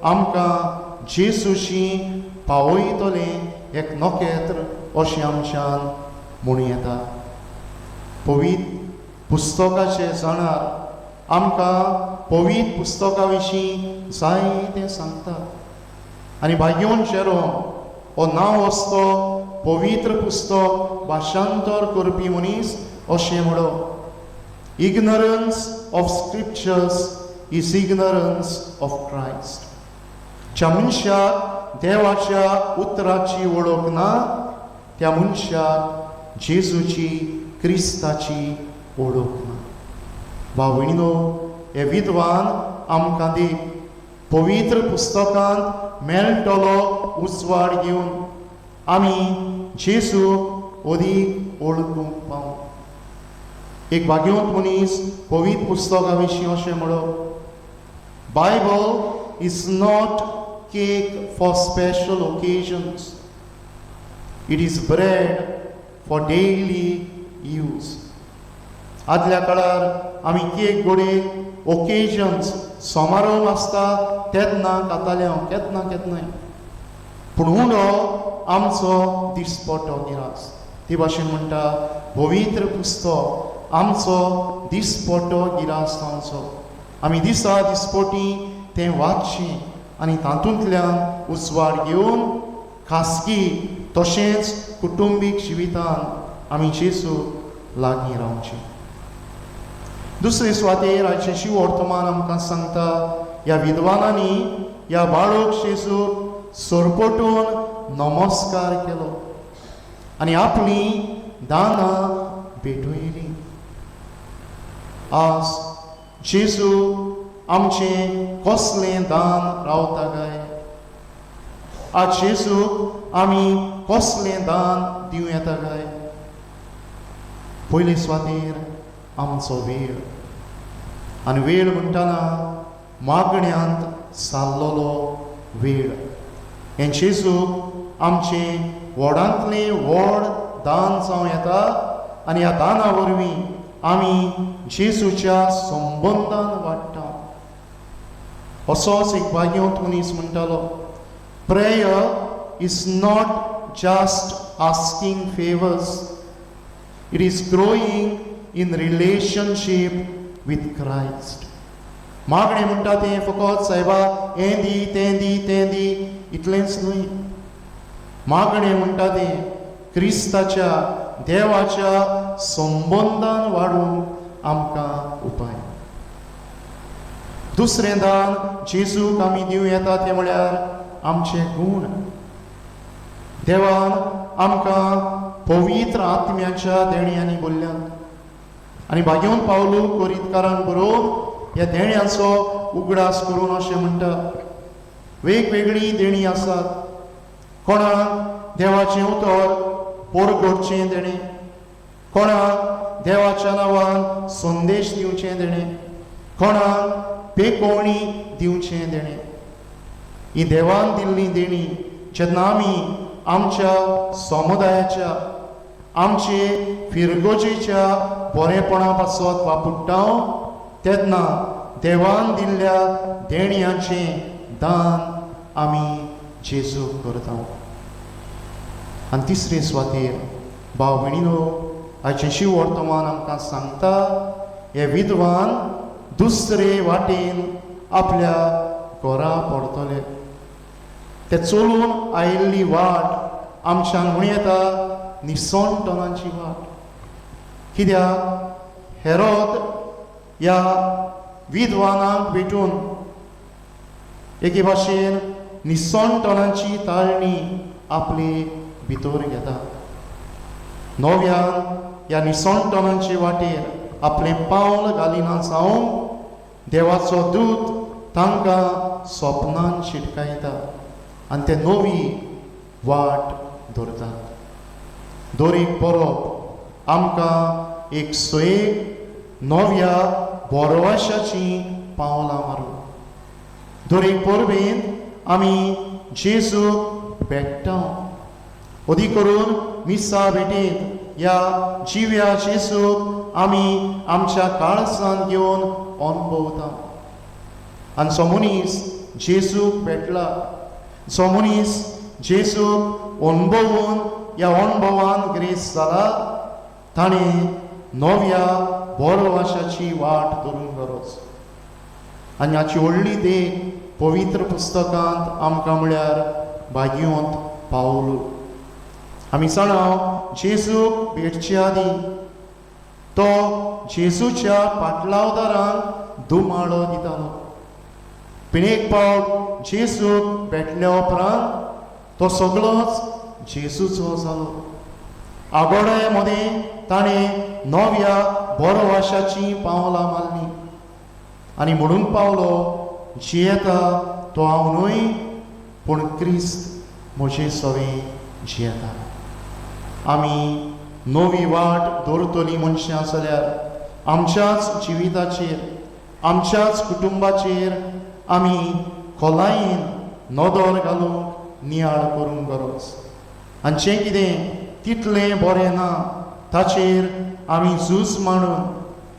आमकां जेजूशी पावयतलें एक नखेत्र अशें आमच्यान म्हणूं येता. पवित्र पुस्तकाचे जाणार आमकां पवित्र पुस्तका विशीं जायतें सांगता. आनी भाग्योन जेरोम हो नांव असतो पवित्र पुस्तक भाशांतर करपी मनीस अशें म्हणो, ignorance of scriptures is ignorance of Christ. ज्या मनशाक देवाच्या उतराची वळख ना त्या मनशाक जेजूची क्रिस्ताची वळख ना. भाव भयणीनो, हे विद्वान आमकां दी पवित्र पुस्तकांत मेळटलो उजवाड घेवन आमी जेजूक अदीक वळखूंक पावूं. एक भाग्यवंत मनीस पवित्र पुस्तका विशीं अशें म्हणो, Bible is not cake for special occasions, it is bread for daily use. आदल्या काळार आमी केक गोडे ओकेजन्स समारोह आसता तेन्ना खाताले हांव, केन्ना केन्नाय, पूण उंडो आमचो दिसपटो गिरास. ते भाशेन म्हणटा पवित्र पुस्तक आमचो दिसपटो गिरास जावचो. आमी दिसा दिसपटी तें वाचचें आनी तातूंतल्यान उजवाड घेवन खासगी तशेंच कुटुंबीक जिवितान आमी जेजू लागीं रावचें. दुसरे सुवातेर आयचें शिव वर्तमान आमकां सांगता, ह्या विद्वानांनी ह्या बाळक जेजूक सरपटून नमस्कार केलो आनी आपली दानां भेटयली. आज जेजू आमचें कसलें दान रावता काय? आज जेजूक आमी कसलें दान दिवं येता काय? पयले सुवातेर आमचो वेळ. आनी वेळ म्हणटना मागण्यांत सारलेलो वेळ. हें जेजूक आमचें व्हडांतलें व्हड दान जावं येता आनी ह्या दाना वरवीं आमी जेजूच्या संबंदान वाडटा. असोच एक भाग्यवंत मनीस म्हणटालो, prayer is not just asking favours, it is growing in relationship with Christ. मागणें म्हणटा तें फकत सायबा हें दी तें दी तें दी इतलेंच न्हय. मागणें म्हणटा तें क्रिस्ताच्या देवाच्या संबंदान वाडूंक आमकां उपाय. दुसरें दान जेजूक आमी दिवं येता तें म्हळ्यार आमचे गूण. देवान आमकां पवित्र आत्म्याच्या देण्यांनी बोल्ल्यात आनी भाग्यवंत पावलू कोरितकारान बरोवन ह्या देण्यांचो उगडास करून अशें म्हणटा, वेगवेगळीं देणीं आसात. कोणाक देवाचें उतर पोरगोडचें देणें, कोणाक देवाच्या नांवान संदेश दिवचें देणें, कोणाक पेकोवणी दिवचें देणें. ही देवान दिल्ली देणी जेन्ना आमी आमच्या समुदायाच्या आमचे फिरगोजेच्या बरेपणा पासत वापरता तेन्ना देवान दिल्ल्या देण्यांचें दान आमी जेजूक करता. आनी तिसरे सुवातेर भाव भयणीनो, आयचें शिव वर्तमान आमकां सांगता, हे विद्वान दुसरे वाटेन आपल्या घरा पडतले. ते चलून आयिल्ली वाट आमच्यान म्हणूं येता निसणटनाची वाट. कित्याक हेरोद ह्या विद्वानांक भेटून एके भाशेन निसणटनाची ताळणी आपले भितर घेता. नव्यान ह्या निसणटणाचे वाटेर आपलें पावल घालिना जावन देवाचो दूत तांकां सपनान शिटकायता आनी ते नवी वाट धरतात. दरेक परब आमकां एक सोयेक नव्या बोरवाशाची पावलां मारूं. दरेक परबेंत आमी जेजूक भेट्टा, अदीक करून मिसा भेटेंत ह्या जिव्या जेजूक आमी आमच्या काळजान घेवन अनुभवता. आनी जो मनीस जेजूक भेटला, जो मनीस जेजूक अनुभवून ह्या अणभवान ग्रेस जाला, ताणें नव्या बोरवाशाची वाट धरूंक गरज. आनी हाची व्हडली देख पवित्र पुस्तकांत आमकां म्हळ्यार भाग्योंत पावलो. आमी जाणा जेजूक भेटचे आदीं तो जेजूच्या पाटलावदारांक दुमाळो दितालो. पूण एक पावट जेजूक भेटल्या उपरांत तो सगळोच जेजूचो जालो. आगोड्या मदें ताणें नव्या बोरवाशाचीं पावलां मारलीं आनी म्हणूंक पावलो, जियेता तो हांव न्हय, पूण क्रिस्त म्हजे सवें जियेता. आमी नवी वाट दवरतलीं मनशां जाल्यार आमच्याच जिविताचेर, आमच्याच कुटुंबाचेर आमी खोलायेन नदर घालूंक नियाळ करूंक गरज. आनी जें कितें तितलें बरें ना ताचेर आमी झूज मांडून,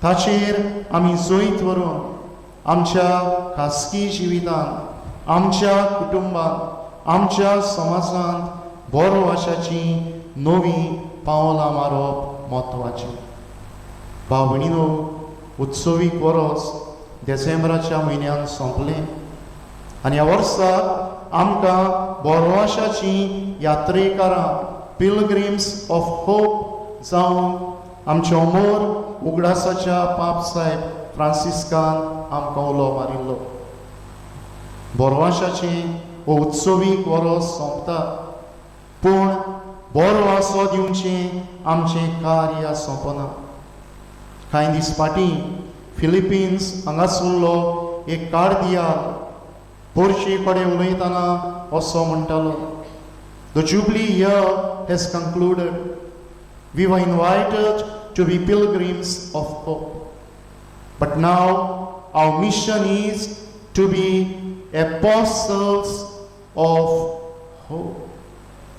ताचेर आमी जैत व्हरून आमच्या खासगी जिवितांत, आमच्या कुटुंबांत, आमच्या समाजांत बरो आशाची नवी पावलां मारप म्हत्वाचें. भाव भयणीनो, उत्सवीक वरोस डिसेंबराच्या म्हयन्यान सोंपलें आनी ह्या वर्साक आमकां बोरवाशाची यात्रेकारां, पिलग्रिम्स ऑफ होप जावन आमच्या अमोर उगडासाच्या पाप साहेब फ्रांसिस्कान आमकां उलो मारिल्लो. बोरवाशाचें हो उत्सवीक वरोस सोंपता, पूण बरो आसो दिवचें आमचें कार्य सोंपना. कांय दीस फाटीं फिलिपिन्स हांगासरलो एक कार्दियाल पोरशे कडेन उलयतना असो म्हणटालो, The Jubilee year has concluded. We were invited to be pilgrims of hope. But now our mission is to be apostles of hope.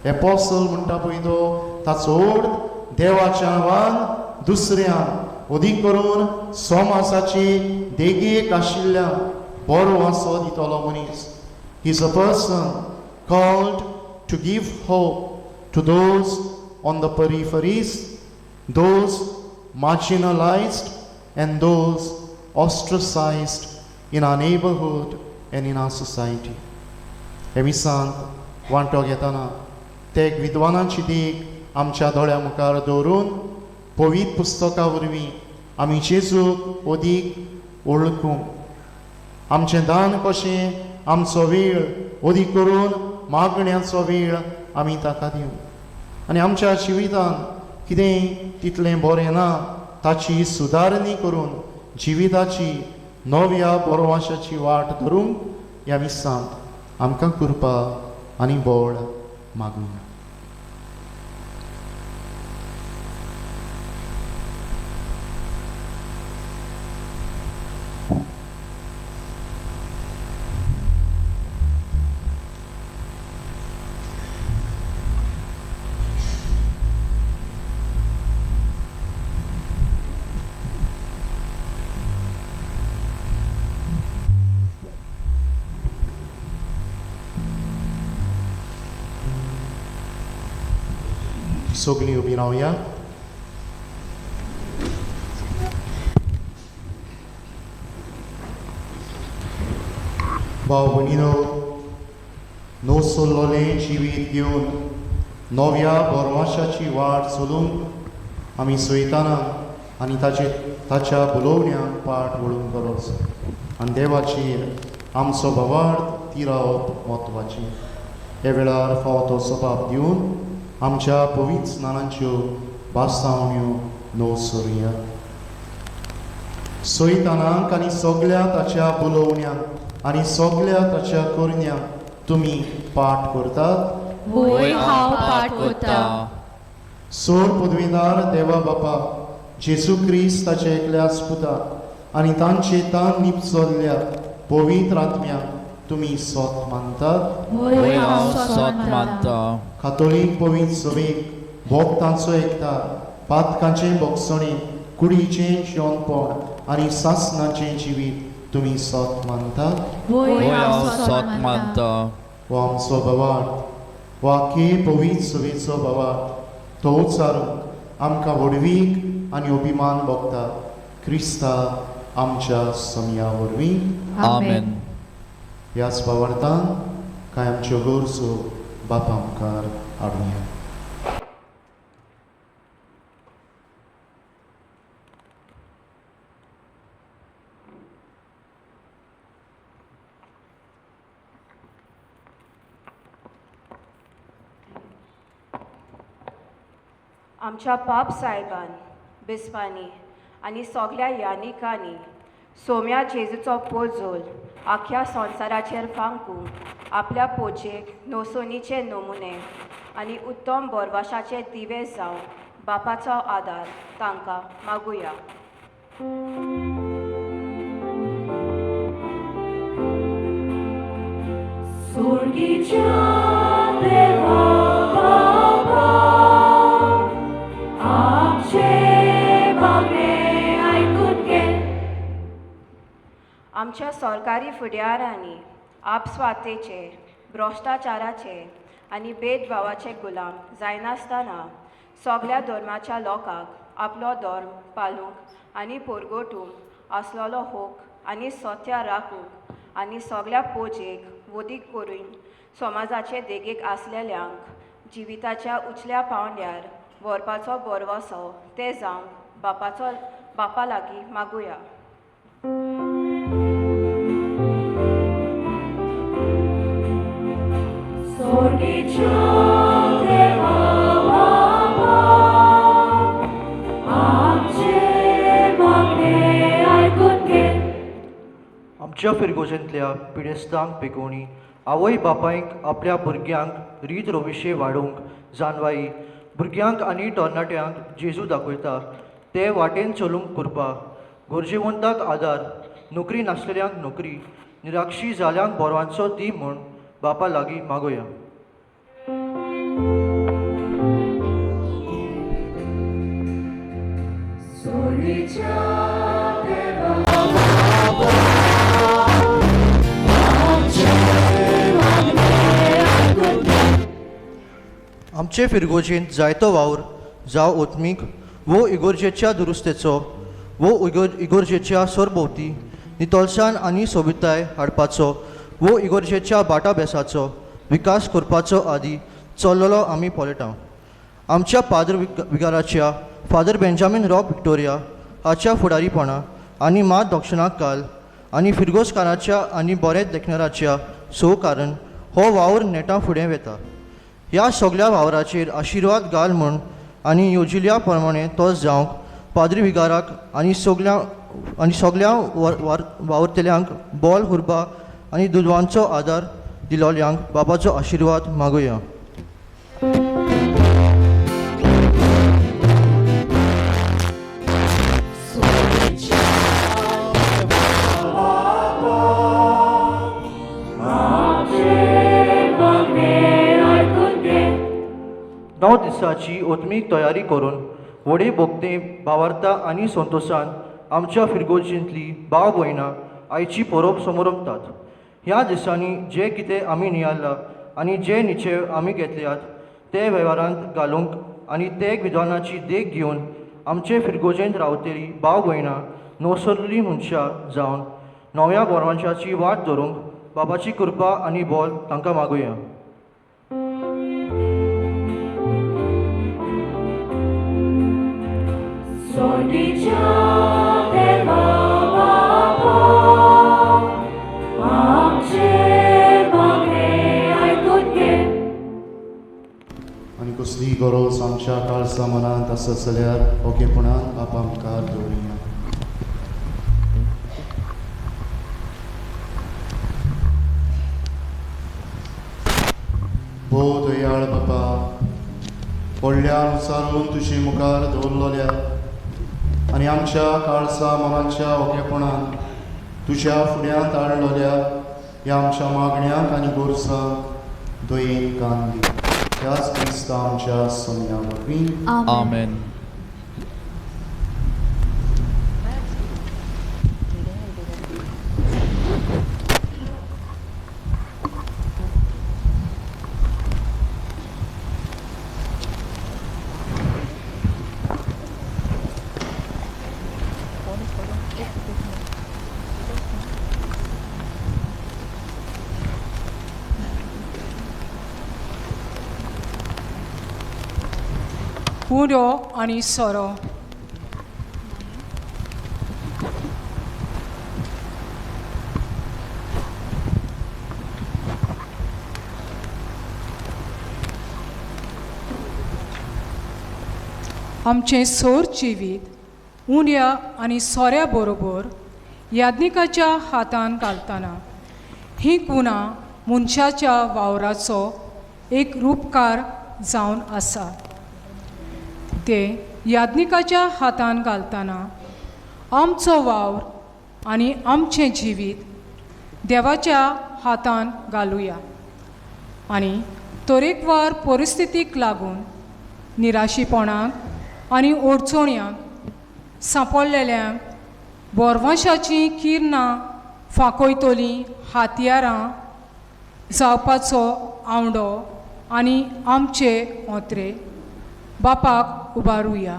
Apostle म्हणटा पळय तो, ताचो अर्थ देवाच्या नांवान दुसऱ्यांक, अदीक करून समाजाचे देगेक आशिल्ल्या बरो आसो दितलो मनीस. He is a person called to give hope to those on the peripheries, those marginalized and those ostracized in our neighborhood and in our society. हे मिसांत वांटो घेतना ते एक विद्वानांची देख आमच्या दोळ्या मुखार दवरून पवित्र पुस्तका वरवीं आमी जेजूक अदीक वळखूंक, आमचें दान कशें, आमचो वेळ अदीक करून मागण्याचो वेळ आमी ताका दिवं आनी आमच्या जिवितांत कितेंय तितलें बरें ना ताची सुदारणी करून जिविताची नव्या बरवाशाची वाट धरूंक ह्या मिसांत आमकां कृपा आनी बळ मागुया. सगळीं उबी रावया. भाव भयणीनो, नवसोल्लोलें जिवीत घेवन नव्या बरवाशाची वाट चलूंक आमी सयताना आनी ताच्या बोलोवण्याक पाट वळूंक गरज आनी देवाचेर आमचो भावार्थ तिरावप म्हत्वाचें. ह्या वेळार फावो तो जबाब दिवन आमच्या पवित्र स्नानांच्यो बासावण्यो नो सोरुया. सोयतानाक आनी सगल्या ताच्या बोलोवण्यांक आनी सगल्या ताच्या करण्यांक तुमी पाठ करतात. वय हांव पाठ करता. सोर पदवीदार देवा बापा जेजू क्रिस्त ताच्या एकल्याच पुताक आनी तांचे तान निपचल्ल्या पवित्र आत्म्याक तुमी सोत मानतात. वय हांव सोत मानता. कातोलीक पवित्र सभेक भोक्तांचो एकता, पातकांचें बोगसणें, कुडीचें जिवनपण आनी सासनाचें जिवीत तुमी सोत मानतात. वय हांव सोत मानता. हो आमचो भावार्थ, हो आखे पवित्र सभेचो भावार्थ, तो उच्चारूंक आमकां व्हडवीक आनी अभिमान भोगता क्रिस्ता आमच्या समया वरवीं. आमेन. ह्याच भावार्थान कांय आमच्यो गरजो बापा मुखार हाडुया. आमच्या पाप सायबान, बिस्पांनी आनी सगल्या यानिकांनी सोम्या जेजूचो पोजोल आख्या संवसाराचेर फांकूंक आपल्या पोजेक नोसोनीचे नमुने आनी उत्तम बोरवाशाचे दिवे जावन बापाचो आदार तांकां मागुया. सोर्गीच्या देवा बापा, आमचें मागणें आयकून घे. आमच्या सरकारी फुडाऱ्यांनी आपस्वातेचे, भ्रश्टाचाराचे आनी भेदभावाचे गुलाम जायनासतना सगल्या धर्माच्या लोकांक आपलो धर्म पाळूंक आनी परगटूंक आसलेलो होक आनी सत्या राखूंक आनी सगल्या पोजेक वदीक करून समाजाचे देगेक आसलेल्यांक जिविताच्या उचल्या पावंड्यार व्हरपाचो भरवसो ते जावंक बापाचो बापा लागीं मागुया. सोर्गीच्या देवा बापा, आमचें मागणें आयकून घे. आमच्या फिरगोजेंतल्या पिडेस्तांक पेकोवणी आवय बापायक आपल्या भुरग्यांक रीत रोविशे वाडोवंक जानवाई, भुरग्यांक आनी तरणाट्यांक जेजू दाखयता ते वाटेन चलूंक कृपा, गरजेवंताक आदार, नोकरी नासलेल्यांक नोकरी, निराक्षी जाल्यांक बोरवांचो दी म्हूण बापा लागीं मागोया. सोर्गीच्या देवा बापा, आमचें मागणें आयकून घे. आमचे फिरगोजेंत जायतो वावर जावं ओतमीक वो इगोर्जेच्या दुरुस्तेचो वो इगोर्जेच्या सरभोंवती नितळसाण आनी सोबिताय हाडपाचो वो इगोर्जेच्या बाटाबेसाचो विकास करपाचो आदी चल्लेलो आमी पळयता. आमच्या Padu विगाराच्या father Benjamin rock Victoria हाच्या फुडारीपणा आनी मात दक्षिणाक काल आनी फिरगोजकाराच्या आनी बरें देखणाराच्या सो कारण हो वावर नेटां फुडें वता. ह्या सगल्या वावराचेर आशिर्वाद घाल म्हूण आनी योजिल्ल्या प्रमाणे तो जावंक पाद्री विगाराक आनी सगल्या वावुरतल्यांक बोल हुरबा आनी दुदवांचो आदार दिलोल्यांक बाबाचो आशिर्वाद मागुया. आमचें मागणें आयकून घे. 9 दिसाची ओतमीक तयारी करून व्हडे भोगते भावार्था आनी संतोशान आमच्या फिरगोजींतली भाव भयणां आयची परब समरंभतात. ह्या दिसांनी जे कितें आमी नियाळ्ळां आनी जे निचेव आमी घेतल्यात ते वेव्हारांत घालूंक आनी ते विद्वानाची देख घेवन आमचे फिरगोजेंत रावतली भाव भयणां नवसरली मनशां जावन नव्या बोरवांशाची वाट धरूंक बाबाची कृपा आनी बोल तांकां मागुया. सोर्गीच्या देवा बापा, आमचें मागणें आयकून घे. कसली गरज आमच्या काळजा मनांत आसत जाल्यार ओगेपणान बापा मुखार दवरुया. भोव दयाळ बापा, व्हडल्यान उचारून तुजे मुखार दवरलेल्या आनी आमच्या काळजा मनाच्या ओगेपणान तुज्या फुड्यांत हाडलेल्या ह्या आमच्या मागण्यांक आनी गरजांक दयेन कान दी. त्याच क्रिस्ता आमच्या सोन्या वरवीं. आमेन. उरो आनी सोरो. आमचें सोर जिवीत उण्या आनी सोऱ्या बरोबर याज्ञिकाच्या हातान घालतना ही कुणां मनशाच्या वावराचो एक रुपकार जावन आसा. ते याज्ञिकाच्या हातान घालतना आमचो वावर आनी आमचें जिवीत देवाच्या हातान घालुया आनी तरेकवार परिस्थितीक लागून निराशीपणाक आनी अडचण्यांक सांपडलेल्यांक बोरवांशाचीं किरणां फांकयतलीं हातयारां जावपाचो आवंडो आनी आमचे ओंत्रे बापाक उबारुया.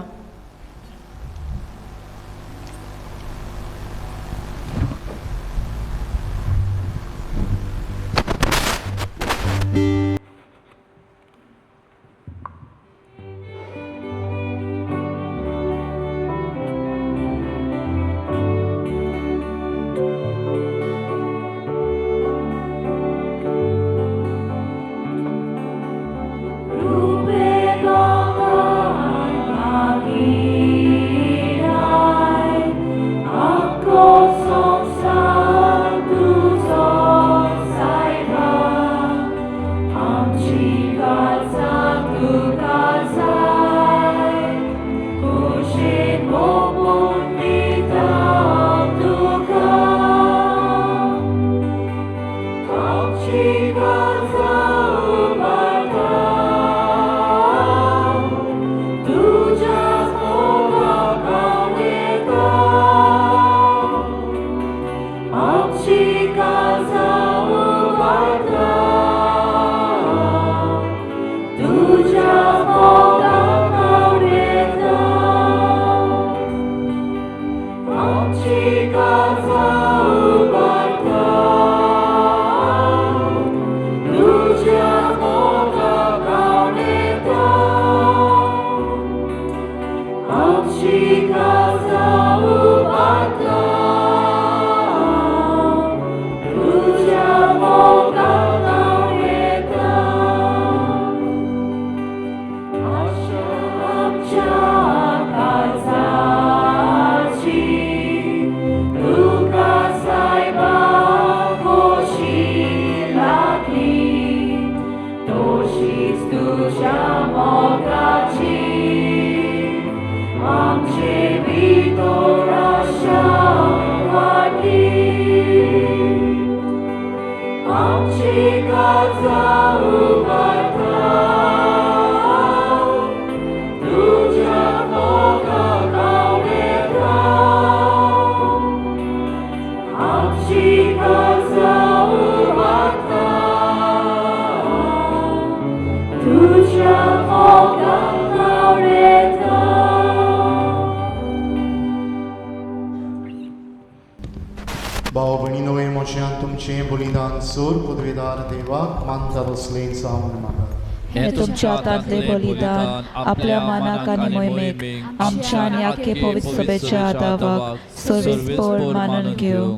भाव भयणीनो, म्हज्यान तुमचें बलिदान सोर पदवेदार देवाक मानता बसलें जावन मागात. हे तुमच्या हातांतलें बलिदान आपल्या मानाक आनी मोहिमेक आमच्या आनी आख्खे पवित्र सभेच्या आदावाक सर्वेस्पोर मानून घेवं.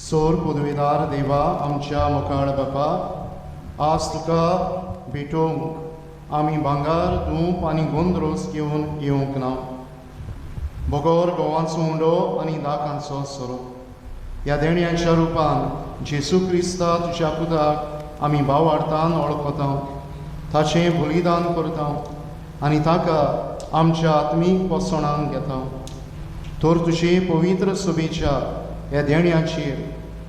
सोर पदवेदार देवा, आमच्या मुखार बापा, आज तुका भेटोवंक आमी भांगर, धूप आनी गोंद्रोस घेवन येवंक ना, बगर गोवांचो उंडो आनी दाकांचो सोरो. ह्या देण्याच्या रुपान जेसू क्रिस्ता तुज्या पुताक आमी भावार्थान वळखता, ताचें बलिदान करता आनी ताका आमच्या आत्मीक पोसणांक घेता. तर तुजे पवित्र सभेच्या ह्या देण्याचेर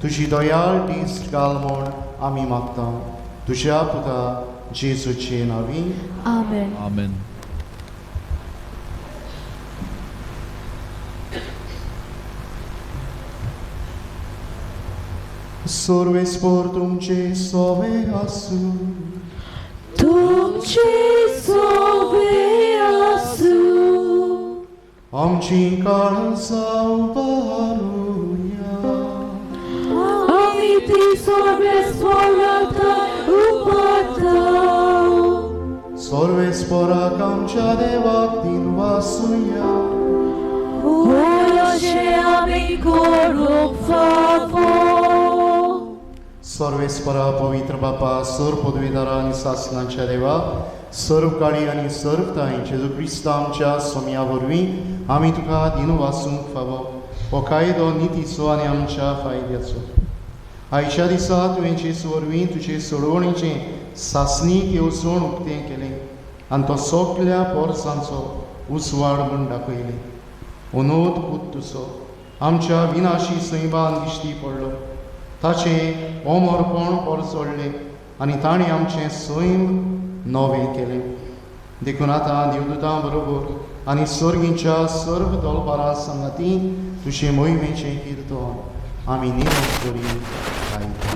तुजी दयाळ दीस घाल म्हूण आमी मागता, तुज्या पुता जेजूचे नांवी. आमेन. आमेन. सर्वेस्पोर तुमचे सोवे आसूं. तुमचे सोवे आसूं. आमची काळजां उबारुया. आमी ती सर्वेस्पोराक उबारता. सर्वेस्पोराक आमच्या देवाक दिनवासुया. होय अशें आमी करूंक फावो. सर्वेस्परा पवित्र बापा, सर्व पदवीदारा आनी सासनांच्या देवा, सर्व काळी आनी सर्व ताई जेजू क्रिस्ता आमच्या सोम्या वरवीं आमी तुका दिनवासूंक फावो. हो कायदो नितीचो आनी आमच्या फायद्याचो. आयच्या दिसा तुवें जेजू वरवीं तुजे सोडवणीचें सासणीक येवजण उक्तें केलें आनी तो सगल्या पोरसांचो उजवाड म्हूण दाखयलें. अनोद पूत तुजो आमच्या विनाशी सैमान दिश्टी पडलो, ताचें अमरपण परजळ्ळें आनी ताणें आमचें सैम नवें केलें. देखून आतां देवदूतां बरोबर आनी सर्गीच्या सर्व दलबारा सांगाती तुजे मोहिमेचें किर्तन आमी निरोप करी गायता.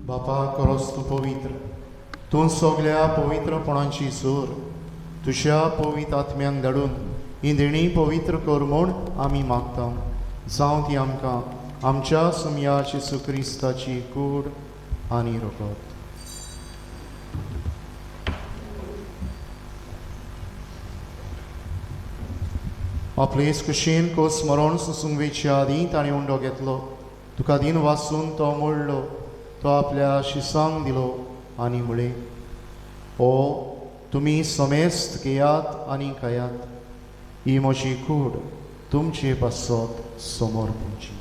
बापा, खरोच तूं पवित्र, तूं सगल्या पवित्रपणाची सूर. तुज्या पवित्र आत्म्यांक धाडून ही देणी पवित्र कर म्हूण आमी मागता. जावं ती आमकां आमच्या सुमया जेजू क्रिस्ताची कूड आनी रगत. आपले कुशीन कोस मरण सोसूंक वेच्या आदीं ताणें उंडो घेतलो, तुका दिन वासून तो मोडलो, तो आपल्या शिसांक दिलो आनी म्हळें, ओ तुमी समेस्त घेयात आनी खायात, ही म्हजी कूड तुमचे पासत समोर पुंची.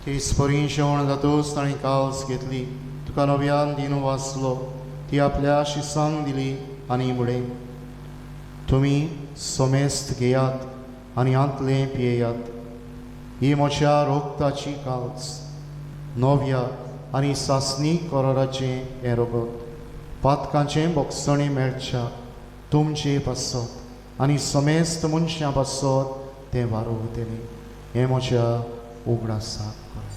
तेच परी जेवण जातूच ताणें काल्स घेतली, तुका नव्यान दिन वाचलो, ती आपल्या शिसांक दिली आनी म्हळें, तुमी समेस्त घेयात आनी हांतलें पियेयात, ही म्हज्या रोगताची काल्स, नव्या आनी सासणी कराराचें हें रगत, पातकांचें बोगसणें मेळच्या तुमचे पासत आनी समेस्त मनशां पासत तें वारोवतलें. हें म्हज्या उगडासाक करात.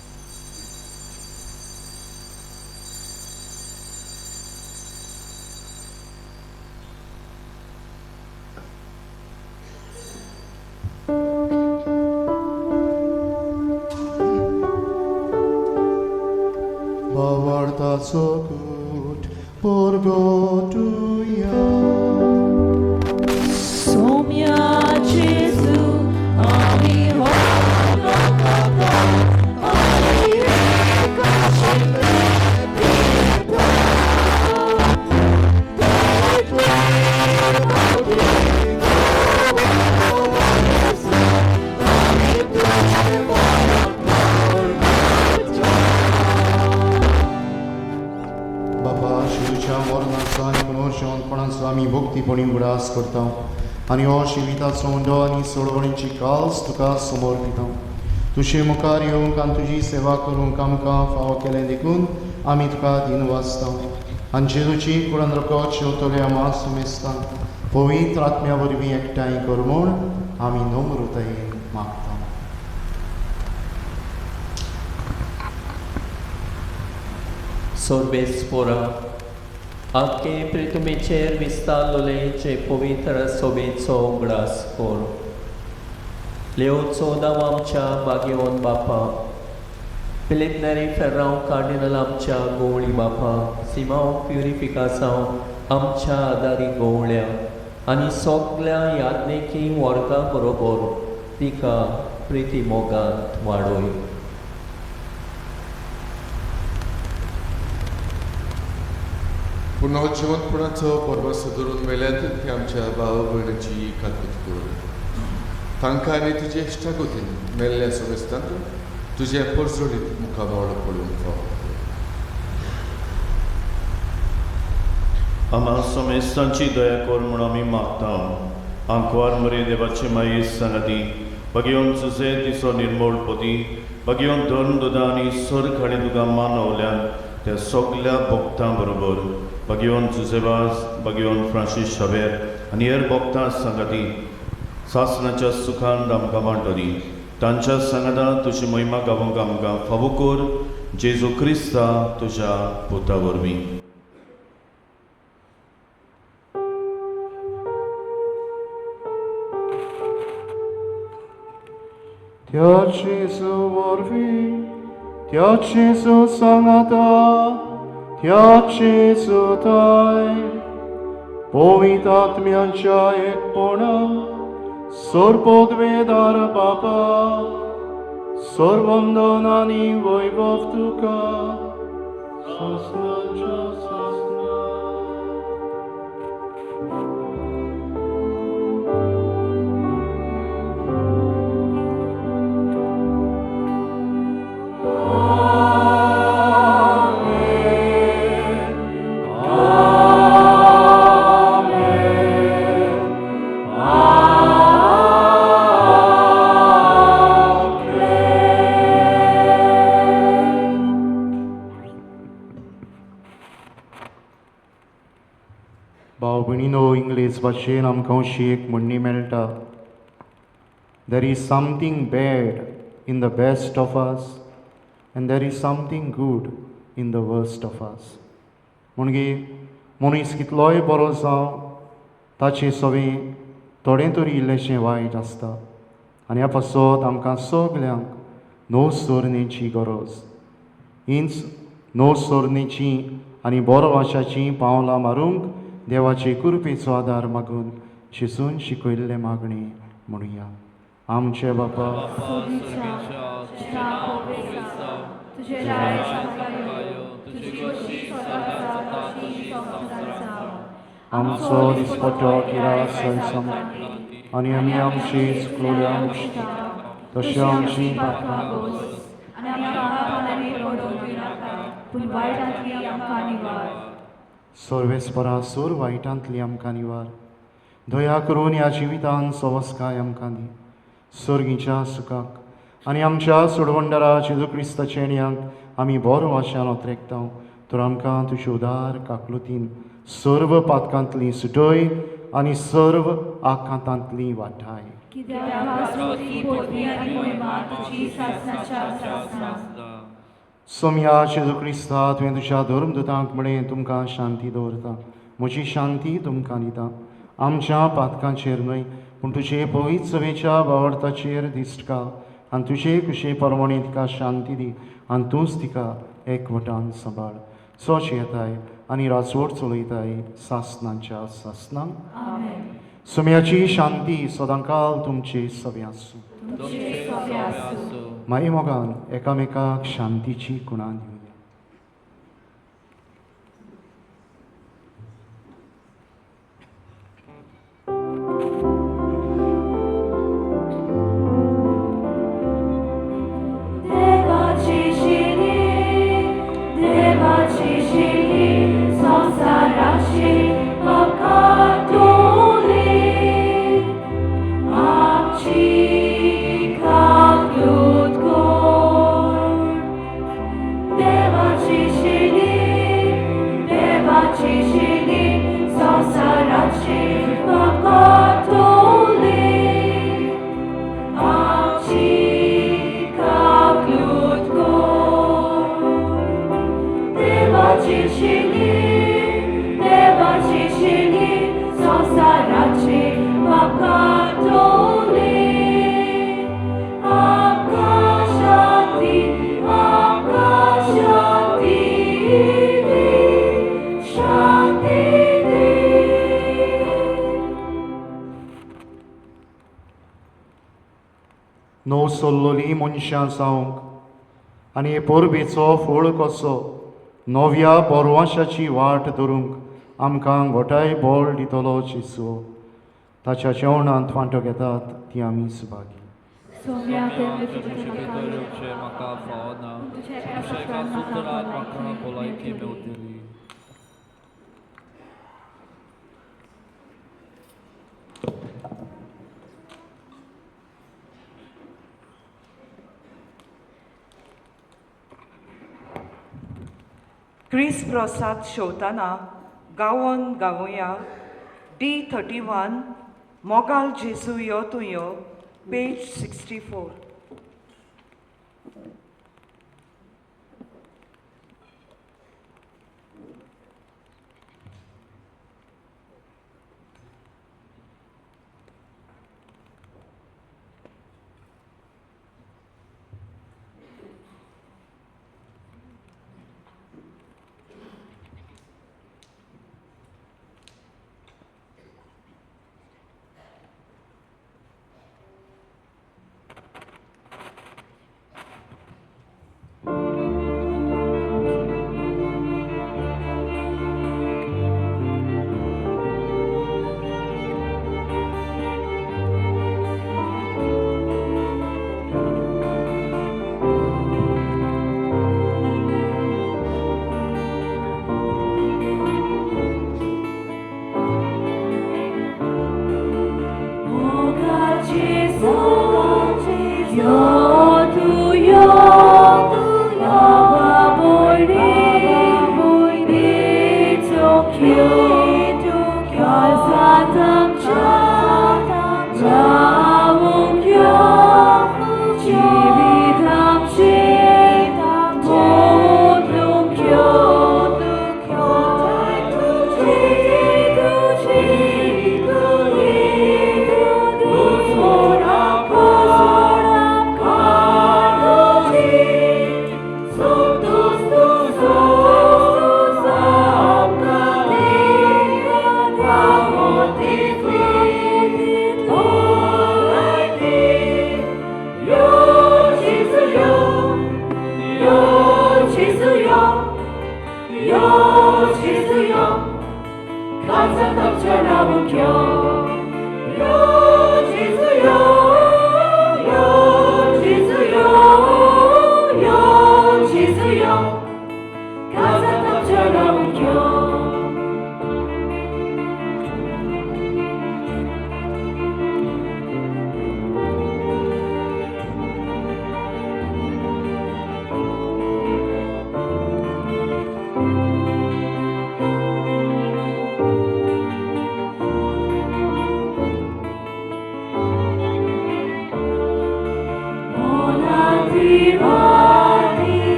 भावार्थाचो कूट परगटुया. सोम्या जेजू आमी जेजूच्या मरणाचो आनी पुनर्जिवंतपणाचो आमी भक्तीपणी उगडास करता आनी हो जिविताचो उंडो आनी सोडवणीची कास तुका समर्पिता. तुजे मुखार येवंक आनी तुजी सेवा करूंक आमकां फावो केलें देखून आमी तुका दिनवासता आनी जेजूची कुडान रगत शेंवतल्या मास पवित्र आत्म्या वरवीं एकठांय कर म्हूण आमी नम्रतायेन मागता. सोर्बेस्पोरा आखे प्रितुमेचेर विस्तारलोले जे पवित्र सोबेचो उगडास कर. लेवचो दाव आमच्या बागेवन बापा, फिलीप नेरी फेर्रांव कार्डिनल आमच्या गोवळी बापा, सिमांव प्युरिफिकासांव आमच्या आदारी गोवळ्या आनी सगल्या याज्ञेकी वर्गा बरोबर तिका प्रिती मोगांत वाडोय. पुनर्जिवंतपणाचो परवासो धरून मेल्यात ती आमच्या भाव भयणीची काकूत कर. तांकां आनी तुजे इश्टागतीन मेल्ल्या समेस्तांक तुजें परजळीत मुखामळ पळोवंक फावो. आम्हा समेस्तांची दया कर म्हूण आमी मागता. आंकवार मरे देवाचे माये सांगाती बगेवन सुसे तिचो निर्मोळ पती बगेवन धर्म दुदा आनी सर्ग हाणें तुका मानवल्यान त्या सगल्या भक्तां बरोबर बगेवन जुजेवास बगेवन फ्रांसीस शावेर आनी हेर भक्तां सांगाती सासणाच्या सुखान आमकां वांटोली. तांच्या सांगाता तुजी महिमा गावोंक आमकां फावो कर जेजू क्रिस्ता तुज्या पुता वरवीं. त्या जेजू वरवीं, त्या जेजू सांगाता, त्या जेजू ताय पवित्र आत्म्यांच्या एकपणान सर्वोद्वेदार बापा सर्वंदन आनी वैभव तुका सासणाच्या सासणाक. भाव भयणीनो, इंग्लीश भाशेन आमकां अशी एक म्हणणी मेळटा, there is something bad in the best of us and there is something good in the worst of us. म्हणगे मनीस कितलोय बरो जावं ताचे सवें थोडें तरी इल्लेशें वायट आसता आनी ह्या पासत आमकां सगल्यांक न्हव सोरणेची गरज. हीच न्हव सोरणेची आनी बरो वाशाचीं पावलां मारूंक देवाचे कृपेचो आदार मागून जेजून शिकयल्ले मागणी म्हणुया. आमचे बापा आमचो दिसपट्टो किरास आनी आमी आमची चुकलोल्या तशें आमची पातकां सर्वेस्परा सोर वायटांतली आमकां निवार. दया करून ह्या जिवितान सवस्काय आमकां दी सर्गीच्या सुखाक आनी आमच्या सोडवंडरा जेजू क्रिस्ताच्या येण्याक आमी बरो वाशान ओतरेकता. तर आमकां तुजे उदार काकलुतीन सर्व पातकांतली सुटय आनी सर्व आकांतांतली वाटाय. सोमया जेजू क्रिस्ता, तुवें तुज्या धर्मदूतांक म्हळें तुमकां शांती दवरता, म्हजी शांती तुमकां दिता. आमच्या पातकांचेर न्हय पूण तुजे पवित्र सभेच्या भावार्थाचेर दिश्ट घाल आनी तुजे कुशे प्रमाणे तिका शांती दी आनी तूंच तिका एकवटान सांबाळ. सोच येताय आनी राजवट चलयताय सासणांच्या सासणांक. सोम्याची शांती सदांकाल तुमचे सगळें आसूं. माई मोगान एकामेकाक शांतीची कुणां दिवया. देवाची शिली, देवाची शिली. नवसल्लोलीं मनशां जावंक आनी हे परबेचो फळ कसो नव्या बोरवाशाची वाट धरूंक आमकां घोटाय बळ दितलो जेजू. ताच्या जेवणांत वांटो घेतात ती आमी सुभागी. म्हाका फावना तुज्या सुत्रान म्हाका भलायकी मेवतली. क्रिस प्रसाद शेवताना गावोन गावोया D31 मोगाल जेजू यो तूं यो, पेज 64.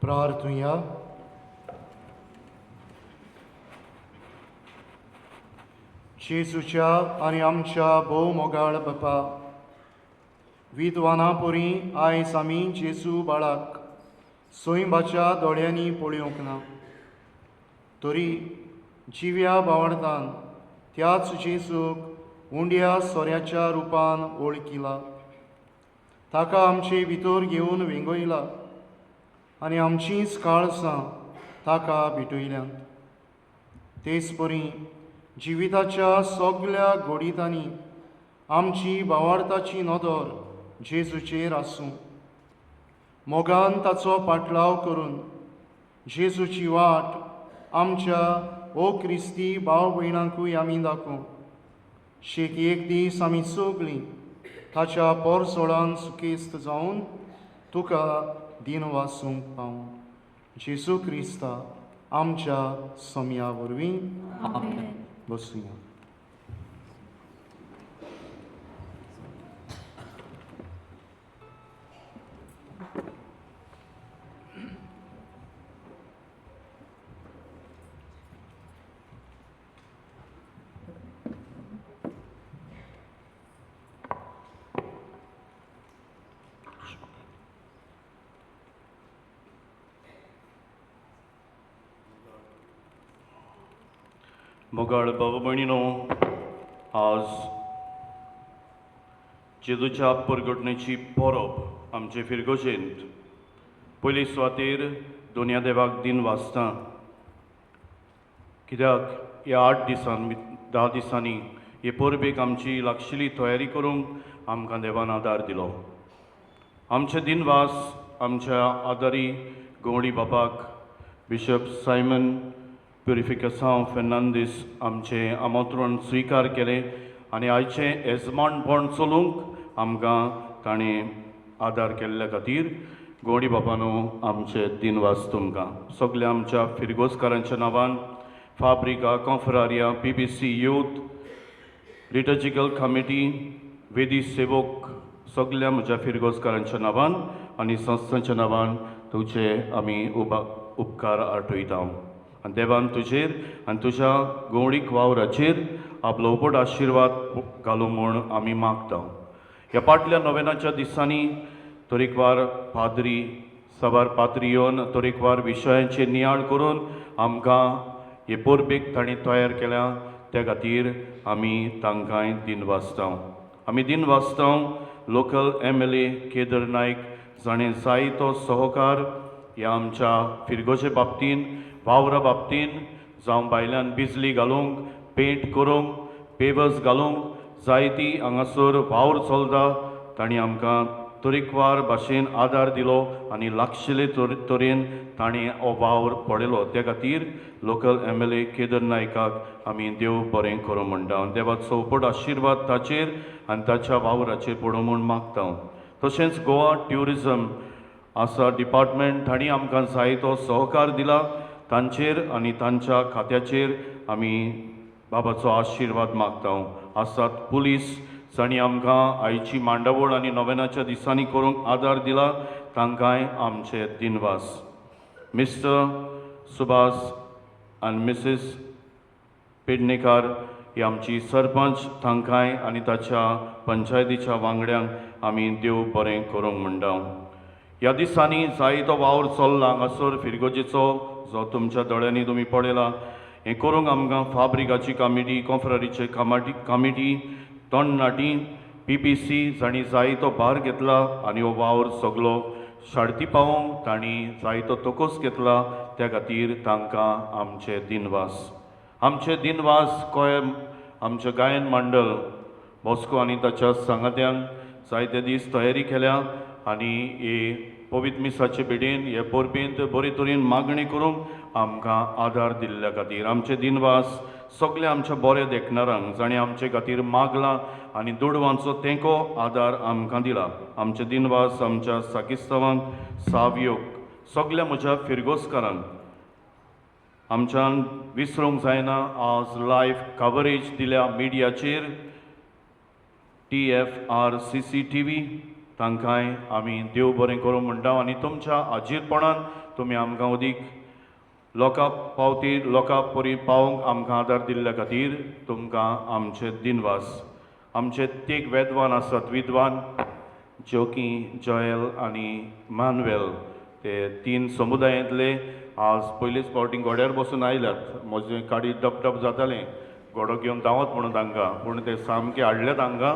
प्रार्थुया. जेजूच्या आनी आमच्या भोव मोगाळ बापा, विद्वाना परी आयज आमी जेजू बाळाक सैंबाच्या दोळ्यांनी पळोवंक ना, तरी जिव्या बावडतान त्याच जेजूक उंड्या सोऱ्याच्या रुपान वळखिला, ताका आमचे भितर घेवन वेंगयला आनी आमचींच काळसां ताका भेटयल्यांत. तेच परी जिविताच्या सगल्या घोडितांनी आमची बावार्थाची नदर जेजूचेर आसूं, मोगान ताचो पाटलाव करून जेजूची वाट आमच्या ओ क्रिस्ती भाव भयणांकूय आमी दाखोवं. शेक एक दीस आमी सगळीं ताच्या पोरसोळान सुकेस्त जावन तुका दिन वासूंक पावूं. जेजू क्रिस्ता आमच्या समया वरवीं. बसुया. मोगाळ बाबा भयणीनो, आज जेजूच्या परगटणेची परब आमचे फिरगोजेंत पयली सुवातेर दोनया देवाक दिन वाचता, कित्याक ह्या 8 दिसांनी 10 दिसांनी हे परबेक आमची लागशिल्ली तयारी करूंक आमकां देवान आदार दिलो. आमचे दिनवास आमच्या आदारी गवळी बापाक बिशप सायमन प्युरिफिकेसांव फेर्नांदीस आमचें आमंत्रण स्विकार केलें आनी आयचें येजमानपण चलूंक आमकां ताणें आदार केल्ल्या खातीर गोडी बापानो आमचे दिनवास तुमकां. सगल्या आमच्या फिरगोजकारांच्या नांवान, फाब्रिका, कॉन्फरारिया, PBC youth, liturgical committee, वेदी सेवक, सगल्या म्हज्या फिरगोजकारांच्या नांवान आनी संस्थांच्या नांवान तुमचे आमी उपकार आठयता. आनी देवान तुजेर आनी तुज्या गवळीक वावराचेर आपलो उपट आशिर्वाद घालूं म्हूण आमी मागता. ह्या फाटल्या नोवेनाच्या दिसांनी तरेकवार पाद्री, साबार पाद्री येवन तरेकवार विशयांचेर नियाळ करून आमकां हे परबेक तांणी तयार केल्या, त्या खातीर आमी तांकांय दिनवासता. आमी दिनवासता लोकल MLA Kedar Naik जाणें जायतो सहकार ह्या आमच्या फिरगोजे बाबतीन, वावरा बाबतीन, जावं भायल्यान बिजली घालूंक, पेंट करूंक, पेवर्स घालूंक जायती हांगासर वावर चलता, तांणी आमकां तरेकवार भाशेन आदार दिलो आनी लागशिल्ले तरेन तांणी हो वावर पळयलो. त्या खातीर लोकल MLA Kedar नायकाक आमी देव बरें करूं म्हणटा. देवाचो उपट आशिर्वाद ताचेर आनी ताच्या वावराचेर पडूं म्हूण मागता. तशेंच गोवा ट्युरिजम आसा डिपार्टमेंट, तांणी आमकां जायतो सहकार दिला, तांचेर आनी तांच्या खात्याचेर आमी बाबाचो आशिर्वाद मागता. आसात पुलीस जांणी आमकां आयची मांडावळ आनी नोवेनाच्या दिसांनी करूंक आदार दिला, तांकांय आमचे दिनवास. मिस्टर सुभाष आनी मिसीस पेडणेकार ही आमची सरपंच, तांकांय आनी ताच्या पंचायतीच्या वांगड्यांक आमी देव बरें करूंक म्हणटा. ह्या दिसांनी जायतो वावर चल्ला हांगासर फिरगोजेचो, जो तुमच्या दोळ्यांनी तुमी पळयला. हें करूंक आमकां फाब्रिकाची कमिटी, कॉन्फ्रारीची कमिटी, तोंडनाटी, PBC जांणी जायतो भार घेतला आनी हो वावर सगलो शार्ती पावोवंक तांणी जायतो तोकोस घेतला, त्या खातीर तांकां आमचे दिनवास. आमचे दिनवास कोय आमचें गायन मंडळ बॉस्को आनी ताच्या सांगात्यांक जायते दीस तयारी केल्या आनी हे पवित्र मिसाचे भेटेन हे परबेंत बरे तरेन मागणी करूंक आमकां आदार दिल्ल्या खातीर आमचे दिनवास. सगळे आमच्या बरे देखणारांक जांणी आमचे खातीर मागलां आनी दुडवांचो तेंको आदार आमकां दिला. आमचे दिनवास आमच्या साकिस्तावांक, सावयोक, सगल्या म्हज्या फिरगोजकारांक. आमच्यान विसरूंक जायना आज लायव्ह कवरेज दिल्या मिडियाचेर TFRCCTV, तांकांय आमी देव बरें करूं म्हणटा आनी तुमच्या आजीरपणान तुमी आमकां अदीक लोकां पावती लोकां परी पावोवंक आमकां आदार दिल्ल्या खातीर तुमकां आमचे दिनवास. आमचे तीग वेदवान आसात, विद्वान जोकी, जॉयल आनी मानवेल, ते तीन समुदायांतले आज पयलीच फावटी घोड्यार बसून आयल्यात. म्हजें काडी डपडप जातालें घोडो घेवन धांवत म्हणून तांकां, पूण ते सामके हाडले तांकां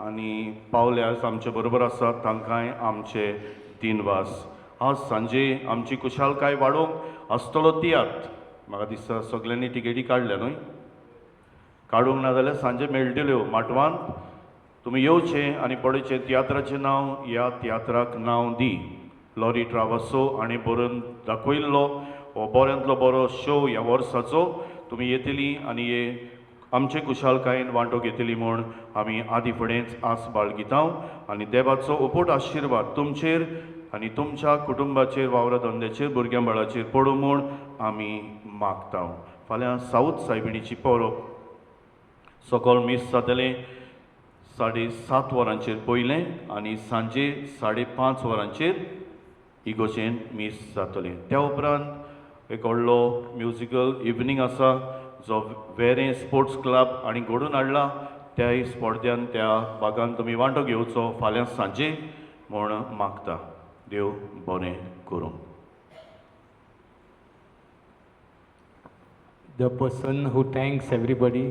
आनी पावले आज आमचे बरोबर आसात, तांकांय आमचे दिनवास. आज सांजे आमची खुशालकाय वाडोवंक आसतलो तियात्र, म्हाका दिसता सगल्यांनी टिकेटी काडल्या न्हय, काडूंक ना जाल्यार सांजे मेळटल्यो माटवान, तुमी येवचें आनी पळोवचें. तियात्राचें नांव ह्या तियात्राक नांव दी, लॉरी ट्रावसो आनी बरोवन दाखयल्लो हो बऱ्यांतलो बरो शो ह्या वर्साचो. तुमी येतली आनी हे आमचे खुशालकायेन वांटो घेतली म्हूण आमी आदी फुडेंच आस बाळगिता आनी देवाचो उपोट आशिर्वाद तुमचेर आनी तुमच्या कुटुंबाचेर, वावरा धंद्याचेर, भुरग्यां बाळाचेर पडूं म्हूण आमी मागता. फाल्यां सावथ सायबिणीची परब सकल मीस जातलें 7:30 वरांचेर पयलें आनी सांजे 5:30 वरांचेर इगोजेन मीस जातलें. त्या उपरांत एक व्हडलो म्युजिकल इवनींग आसा जो वेरें स्पोर्ट्स क्लब आनी घडोवन हाडला, त्याय स्पर्ध्यान त्या भागान तुमी वांटो घेवचो फाल्यां सांजे म्हूण मागता. देव बरें करूं. The person who thanks everybody,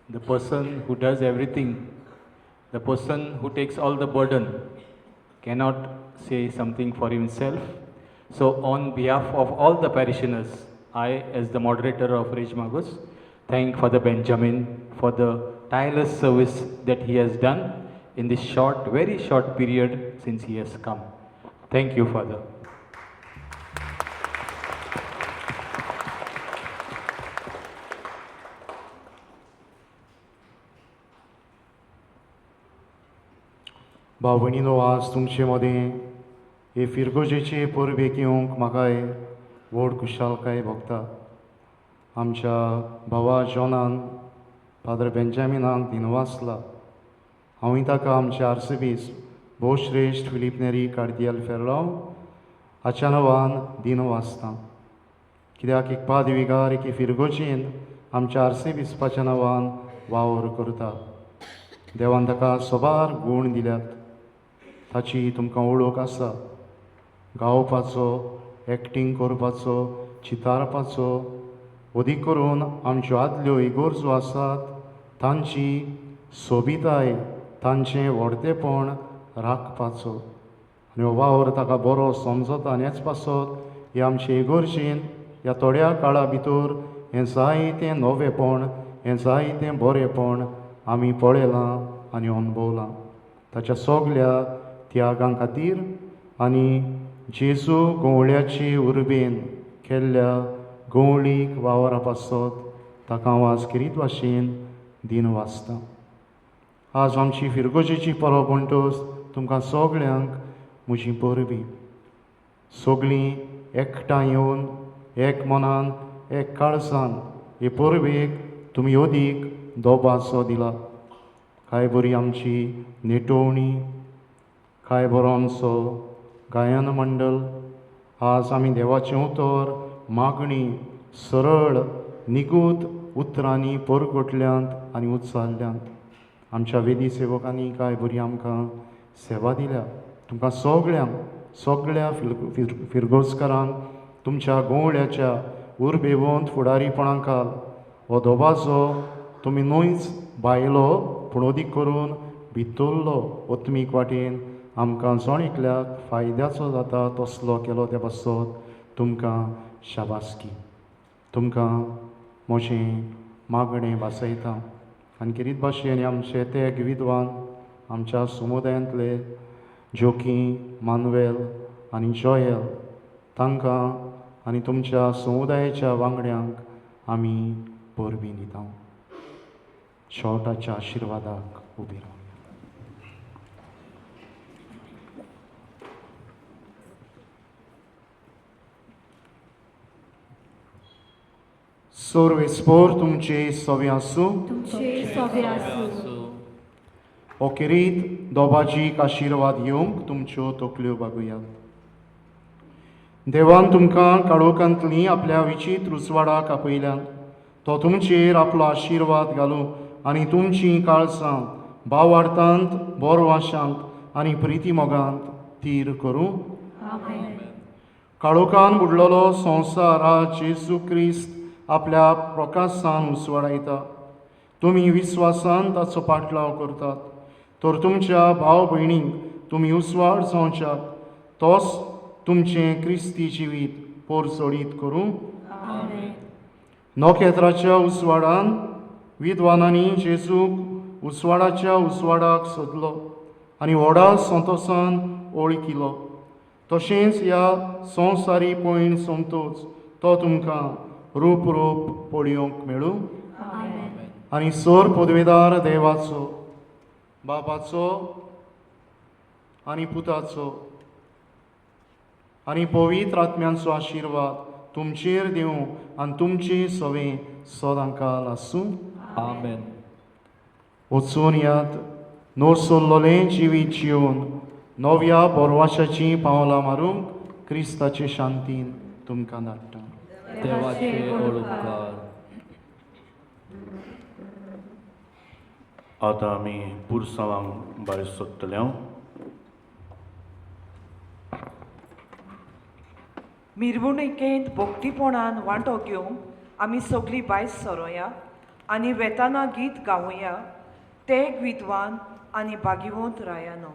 the person who does everything, the person who takes all the burden cannot say something for himself. So on behalf of all the parishioners, I, as the moderator of Reis Magos, thank Father Benjamin for the tireless service that he has done in this short, very short period since he has come. Thank you, Father. भाव भयणीनो, आज तुमचे मदें हे फिरगोजेचे परबेक येवंक म्हाकाय व्हड खुशालकाय भोगता. आमच्या भावा जॉनान, फादर बेंजामिनाक दिनवासला. हांवूय ताका आमचे आर्सबीस भोवश्रेश्ठ फिलीप नेरी कार्दियाल फेर्रांव हाच्या नांवान दिनवासता, कित्याक एक पादविगार एके फिरगोजेन आमच्या आर्सेबिस्पाच्या नांवान वावर करता. देवान ताका सोबार गूण दिल्यात, ताची तुमकां वळख आसा. गावपाचो, एक्टींग करपाचो, चितारपाचो, अदीक करून आमच्यो आदल्यो इगोर्जो आसात तांची सोबिताय, तांचें व्हडतेपण राखपाचो आनी हो वावर ताका बरो समजता. आनी हेच पासत हे आमचे इगोर्जेन ह्या थोड्या काळा भितर हें जायतें नवेपण, हें जायतें बरेंपण आमी पळयलां आनी अणभवलां. ताच्या सगल्या त्यागां खातीर आनी जेजू गवळ्याचे उर्बेन केल्ल्या गवळीक वावरा पासत ताका हांव आज खेरीत भाशेन दिन वाचता. आज आमची फिरगोजेची परब म्हणटच तुमकां सगल्यांक म्हजी परबीं. सगळीं एकठांय येवन एक मनान एक काळजान हे परबेक तुमी अदीक दोबासो दिला. काय बरी आमची नेटोवणी, काय बरो आमचो गायन मंडळ. आज आमी देवाचें उतर मागणी सरळ निगूत उतरांनी परगटल्यांत आनी उच्चारल्यांत. आमच्या वेदी सेवकांनी काय बरी आमकां सेवा दिल्या. तुमकां सगळ्यांक, सगळ्या फिरगोजकारांक तुमच्या गोवळ्याच्या उर्बेवंत फुडारीपणाखाल हो दोबाजो तुमी न्हयच बायलो पूण अदीक करून भितरलो ओत्मीक वाटेन आमकां जण एकल्याक फायद्याचो जाता तसलो केलो त्या पासत तुमकां शाबासकी. तुमकां म्हजें मागणें भासयता आनी खेरीत भाशेन आमचे ते विद्वान आमच्या समुदायांतले जोकी मानवेल आनी जॉयल तांकां आनी तुमच्या समुदायाच्या वांगड्यांक आमी परबीं दिता. शेवटाच्या आशिर्वादाक उबी राव. सर्वेस्पोर तुमचे सवे आसूं. ओकेरीत दोबाजीक आशिर्वाद येवंक तुमच्यो तकल्यो बागुयात. देवान तुमकां काळोखांतली आपल्या विचित्र उजवाडाक आपयल्यात. तो तुमचेर आपलो आशिर्वाद घालूं आनी तुमचीं काळसां भावार्थांत बोरवाशांत आनी प्रिती मोगांत तीर करूं. काळोखान बुडलेलो संवसार आज जेजू क्रिस्त आपल्या प्रकाशान उसवाडायता. तुमी विस्वासान ताचो पाटलाव करतात तर तुमच्या भाव भयणींक तुमी उसवाड जावच्याक तोच तुमचें क्रिस्ती जिवीत पोरजोडीत करूं. नखेत्राच्या उसवाडान विद्वानांनी जेजूक उसवाडाच्या उसवाडाक सोदलो आनी व्हडा संतोसान ओळखिलो. तशेंच ह्या संवसारी पयण सोमतोच तो तुमकां रूप रूप पळोवंक मेळूं. आनी सोर पदवेदार देवाचो बापाचो आनी पुताचो आनी पवित्र आत्म्यांचो आशिर्वाद तुमचेर दिवं आनी तुमचे सवे सदांकाल आसूं. आमेन. वचून यात नोसोल्लोलें जिवीत जिवन नव्या बोरवाशाचीं पावलां मारूंक क्रिस्ताचे शांतीन तुमकां धाडटा. देवाचे ओळखकार. आतां आमी पुरसांवांक भायर सोदतले. मिरवणुकेंत भोक्तीपणान वांटो घेवंक आमी सगळीं भायर सरोया आनी वेताना गीत गावया. तेग विद्वान आनी भागिवंत रायानो.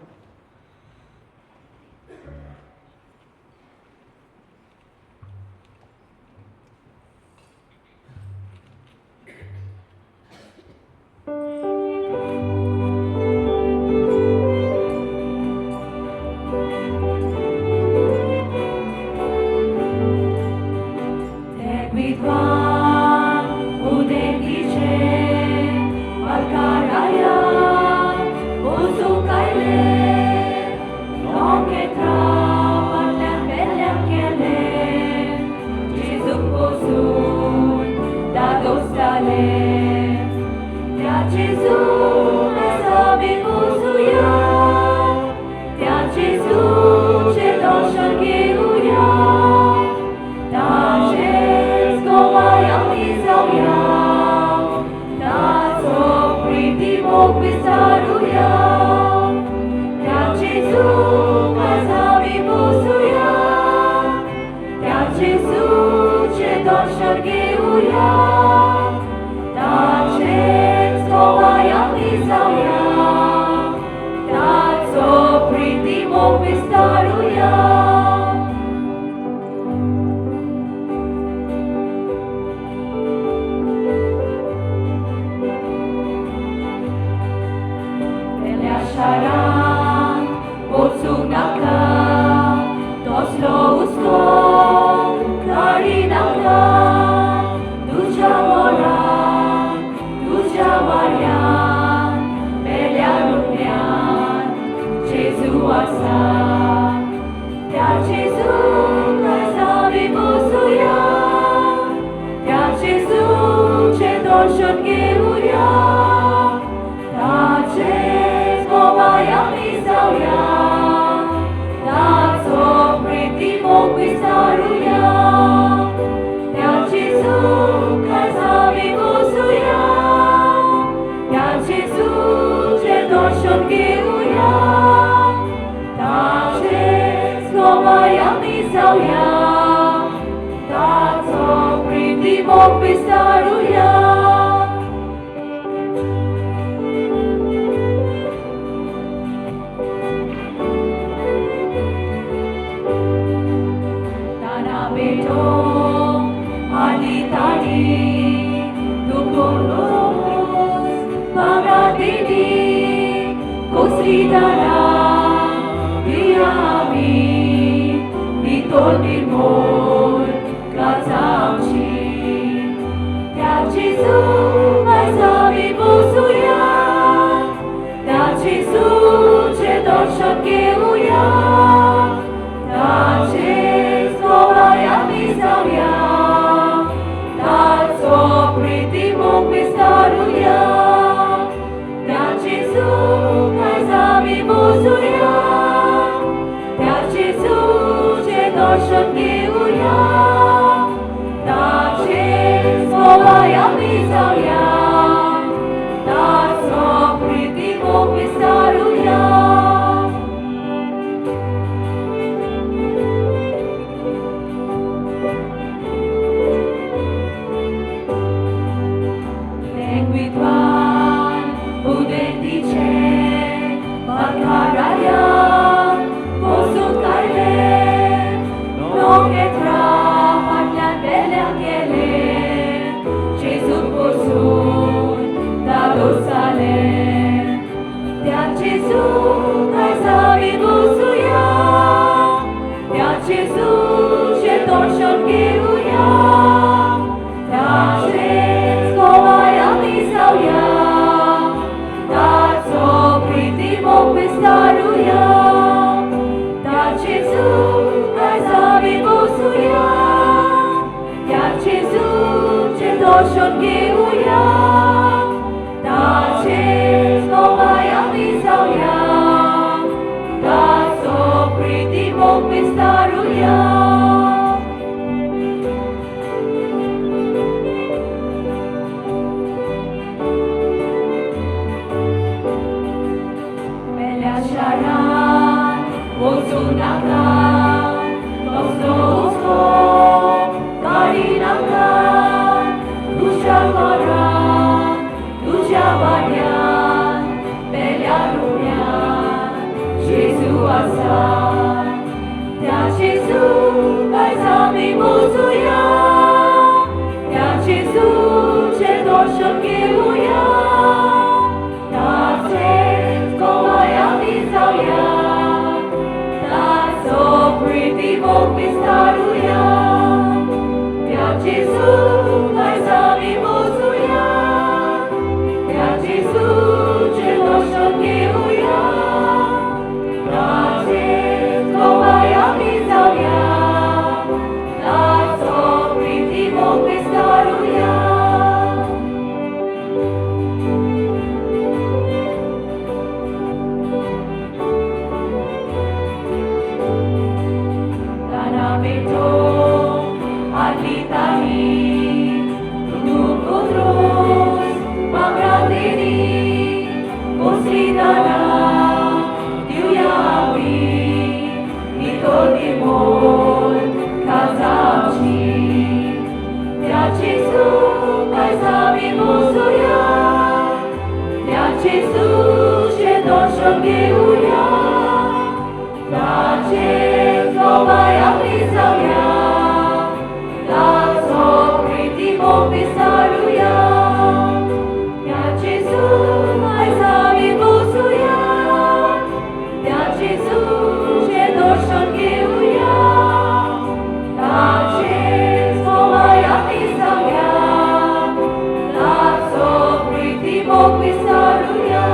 Poslidarán, diami, nitornimol, kazamchi. Da Gesù, mazami bosuya, da Gesù, c'è দর্শন কেউয়া, da Gesù, আমি যাওয়া, da প্রীতি মুখ বিস্তারুয়া, da Gesù, আমি বসুয়া, da Gesù, c'è দর্শন কেউয়া, da Gesù, আমি যাওয়া, da প্রীতি মুখ বিস্তারুয়া। দর্শন কেউয়া, da Gesù, আমি যাওয়া, da প্রীতি মুখ বিস্তারুয়া। মেলা সারান বসু নাকা, কষ্ট কারি নাকা, তুষা করান তুষা বাড়িয়ান, মেলা রুয়ান Gesù আসা, da Gesù, আমি বসুয়া, da Gesù, c'è দর্শন কেউয়া, da Gesù, আমি যাওয়া, da প্রীতি মুখ বিস্তারুয়া, da Gesù, আমি বসুয়া, da Gesù, c'è দর্শন কেউয়া, da Gesù, আমি যাওয়া, da প্রীতি মুখ বিস্তারুয়া। Gesù, c'è দর্শন কেউয়া, da Gesù, আমি যাওয়া, da প্রীতি মুখ বিস্তারুয়া, da Gesù, আমি বসুয়া, da Gesù, c'è দর্শন কেউয়া, da Gesù, আমি যাওয়া, da প্রীতি মুখ বিস্তারুয়া।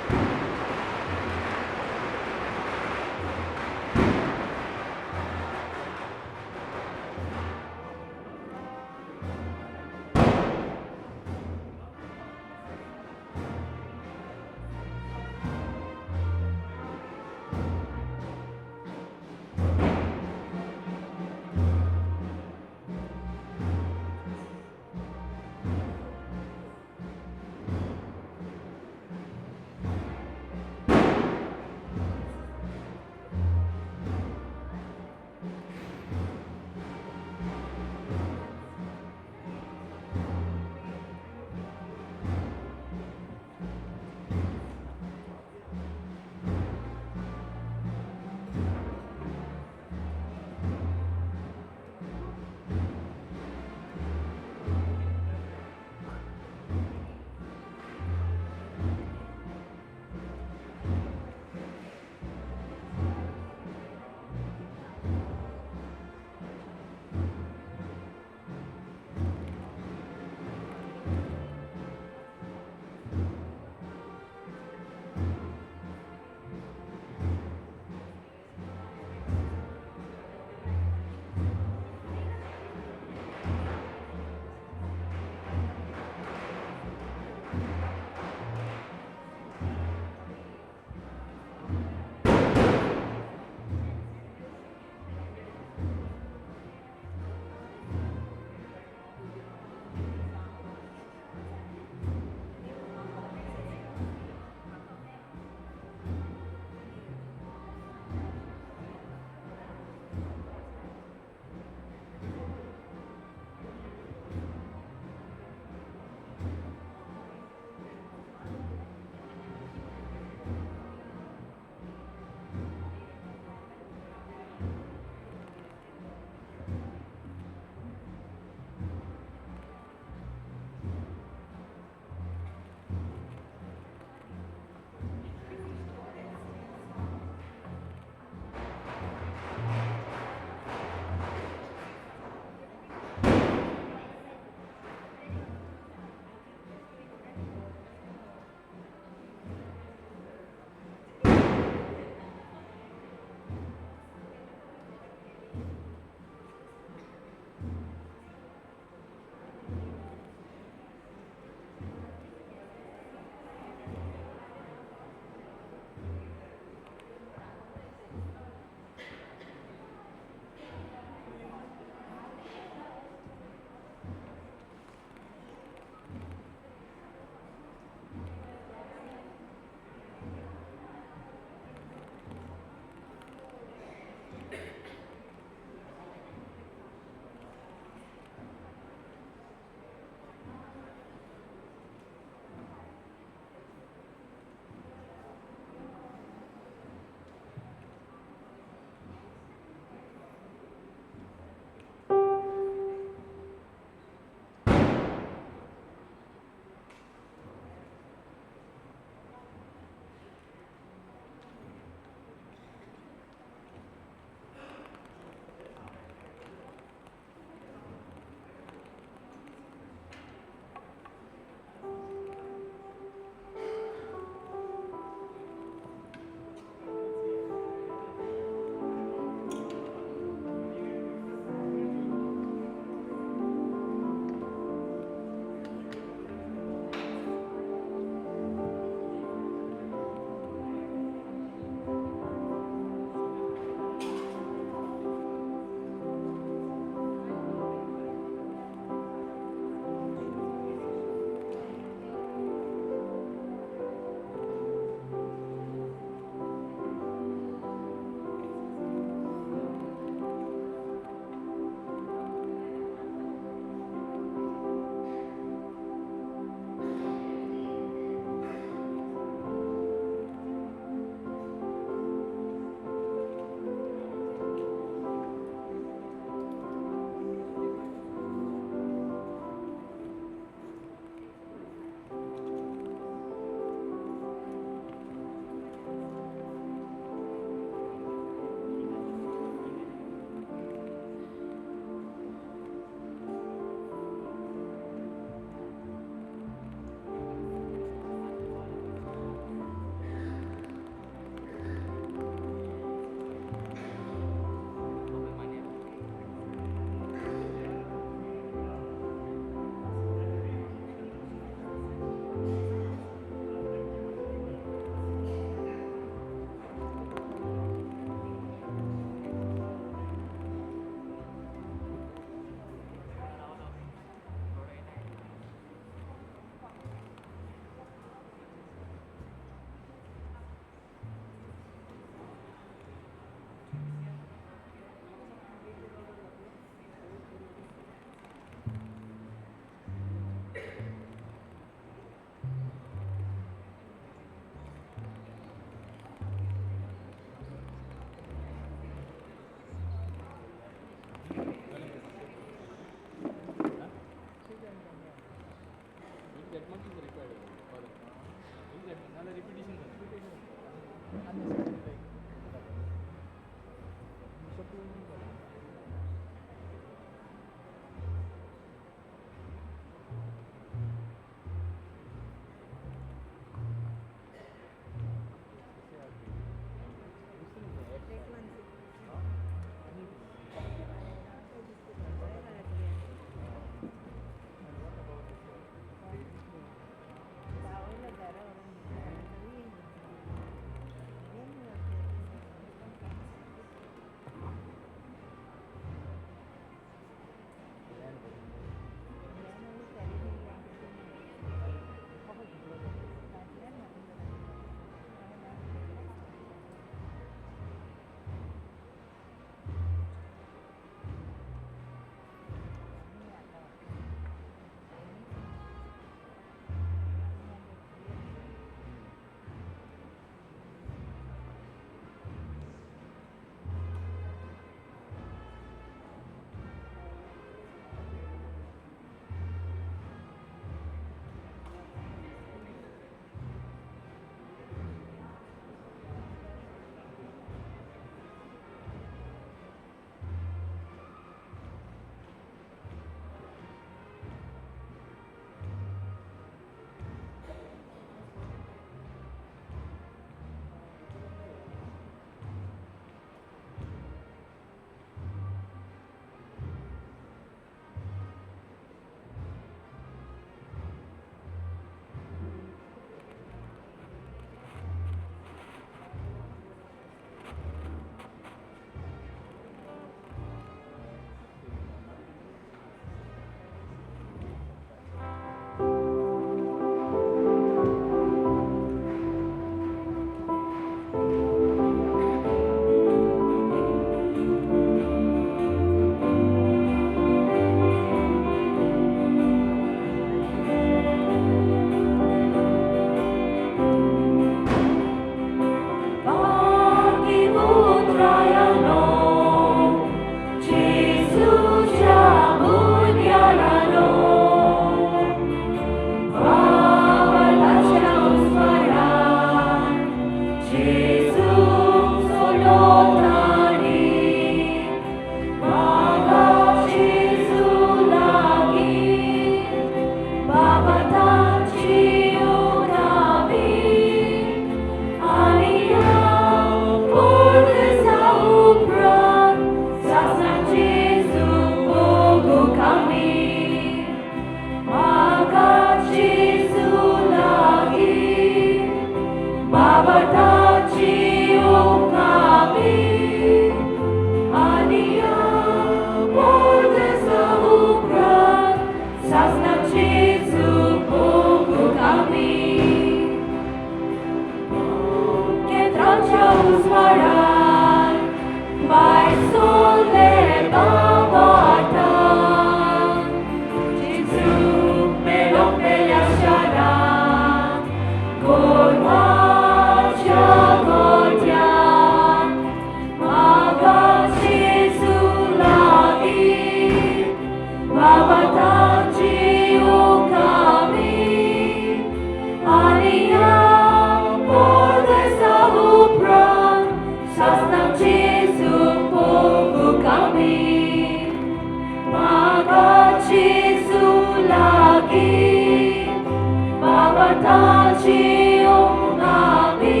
कपटाची उणावी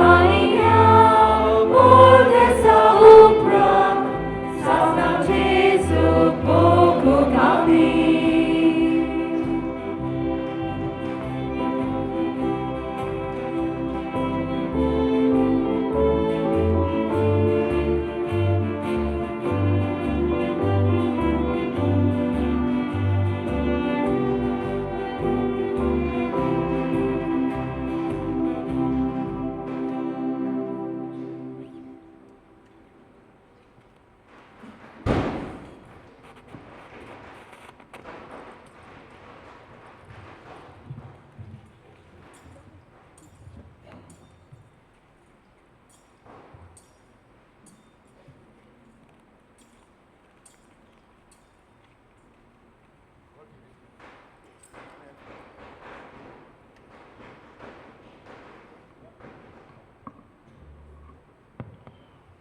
आनी ह्या मुर्देसा उपरांत सासणा जेजू भोगूंक आमी.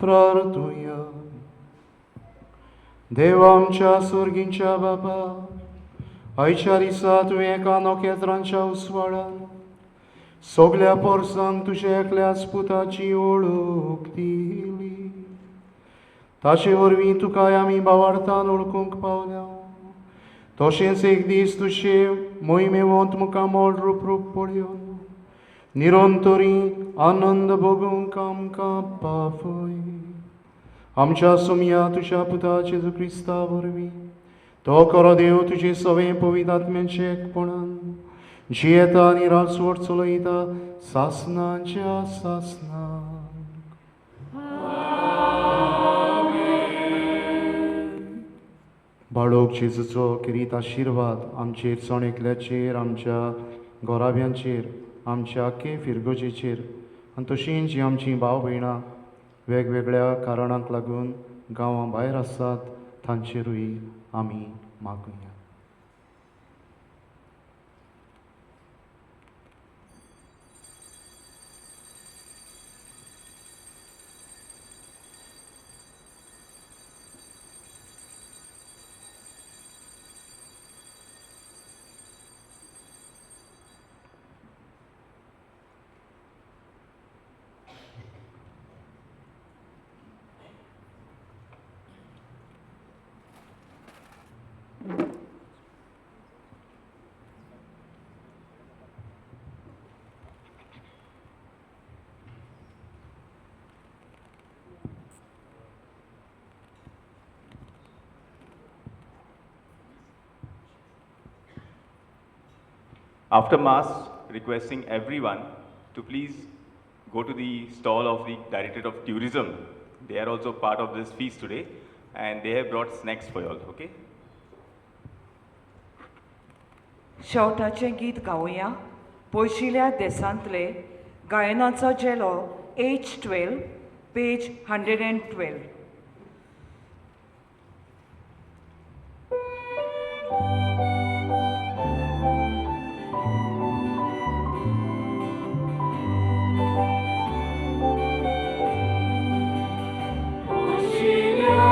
प्रार्थुया. देवा आमच्या सर्गींच्या बाबा, आयच्या दिसा तुवें एका नखेत्रांच्या उस्वाडान सगल्या पोरसांक तुज्या एकल्याच पुताची वळख दिली. ताचे वरवीं तुका आमी भावार्थान वळखूंक पावल्या. तशेंच एक दीस तुजे मोहिमेवंत मुखामळ रूप रूप पळोवन निरंतरी आनंद भोगूंक आमकां पावय. आमच्या सोमया तुज्या पुता जेजू क्रिस्ता वरवीं तो खरो देव तुजे सवें पवित्र आत्म्याचें एकपणान जियेता आनी राजवट चलयता सासनाच्या सासनाक. बाळोक जेजूचो किरीत आशिर्वाद आमचेर सण एकल्याचेर, आमच्या गोराव्यांचेर, आमच्या आख्खे फिरगोजेचेर आनी तशींच जी आमचीं भाव भयणां वेगवेगळ्या कारणांक लागून गांवां भायर आसात तांचेरूय आमी मागुया. After Mass, requesting everyone to please go to the stall of the Directorate of Tourism. They are also part of this feast today, and they have brought snacks for you all, okay? शेवटाचें गीत गावया. पयशिल्या देसांतले गायनाचो झेलो H12 page 112. Oshila,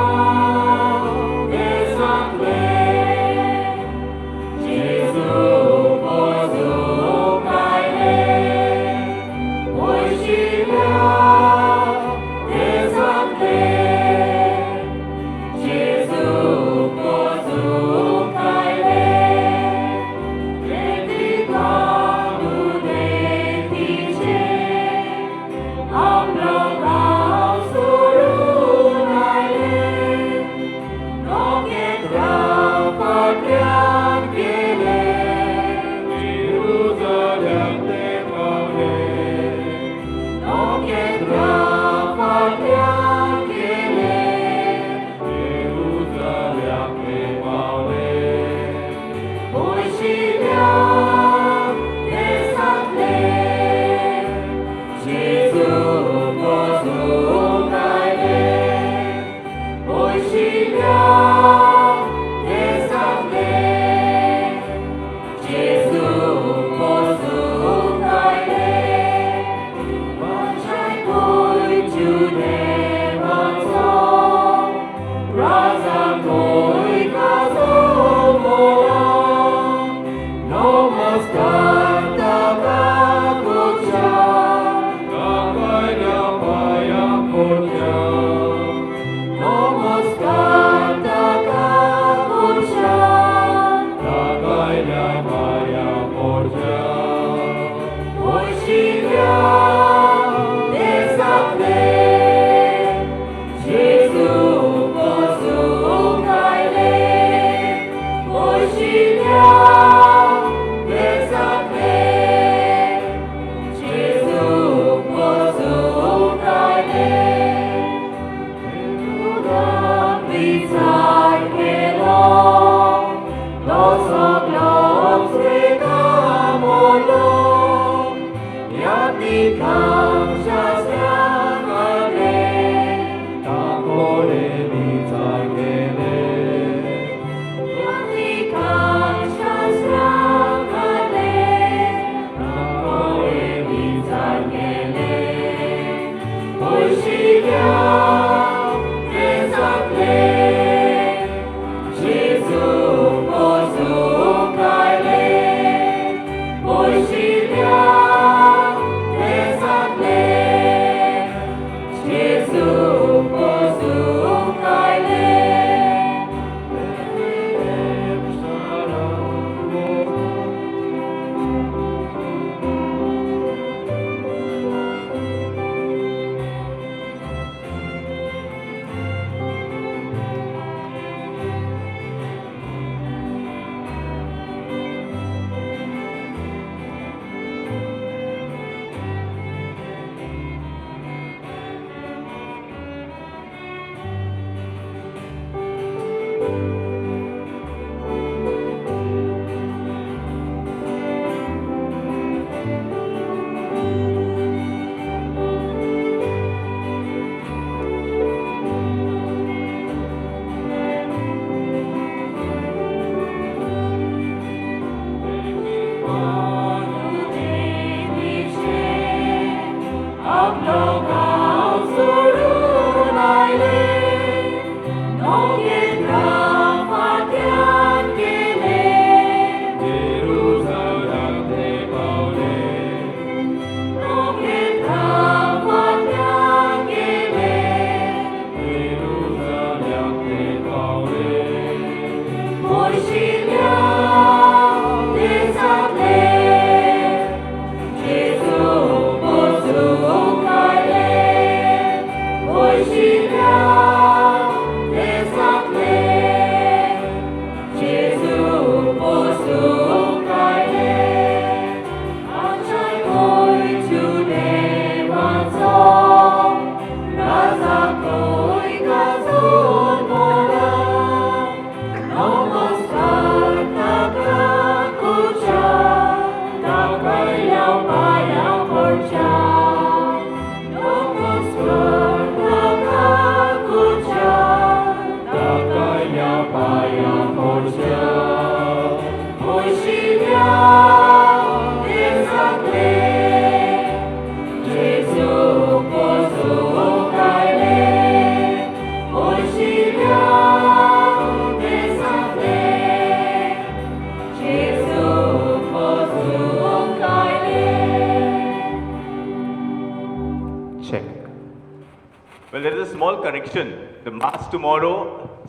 Well, there is a small correction. The mass tomorrow,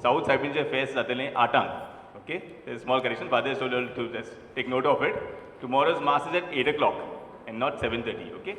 South Siberian Fest जातलें 8 Okay, there is a small correction. Father told you to just take note of it. Tomorrow's mass is at 8 o'clock and not 7:30. Okay.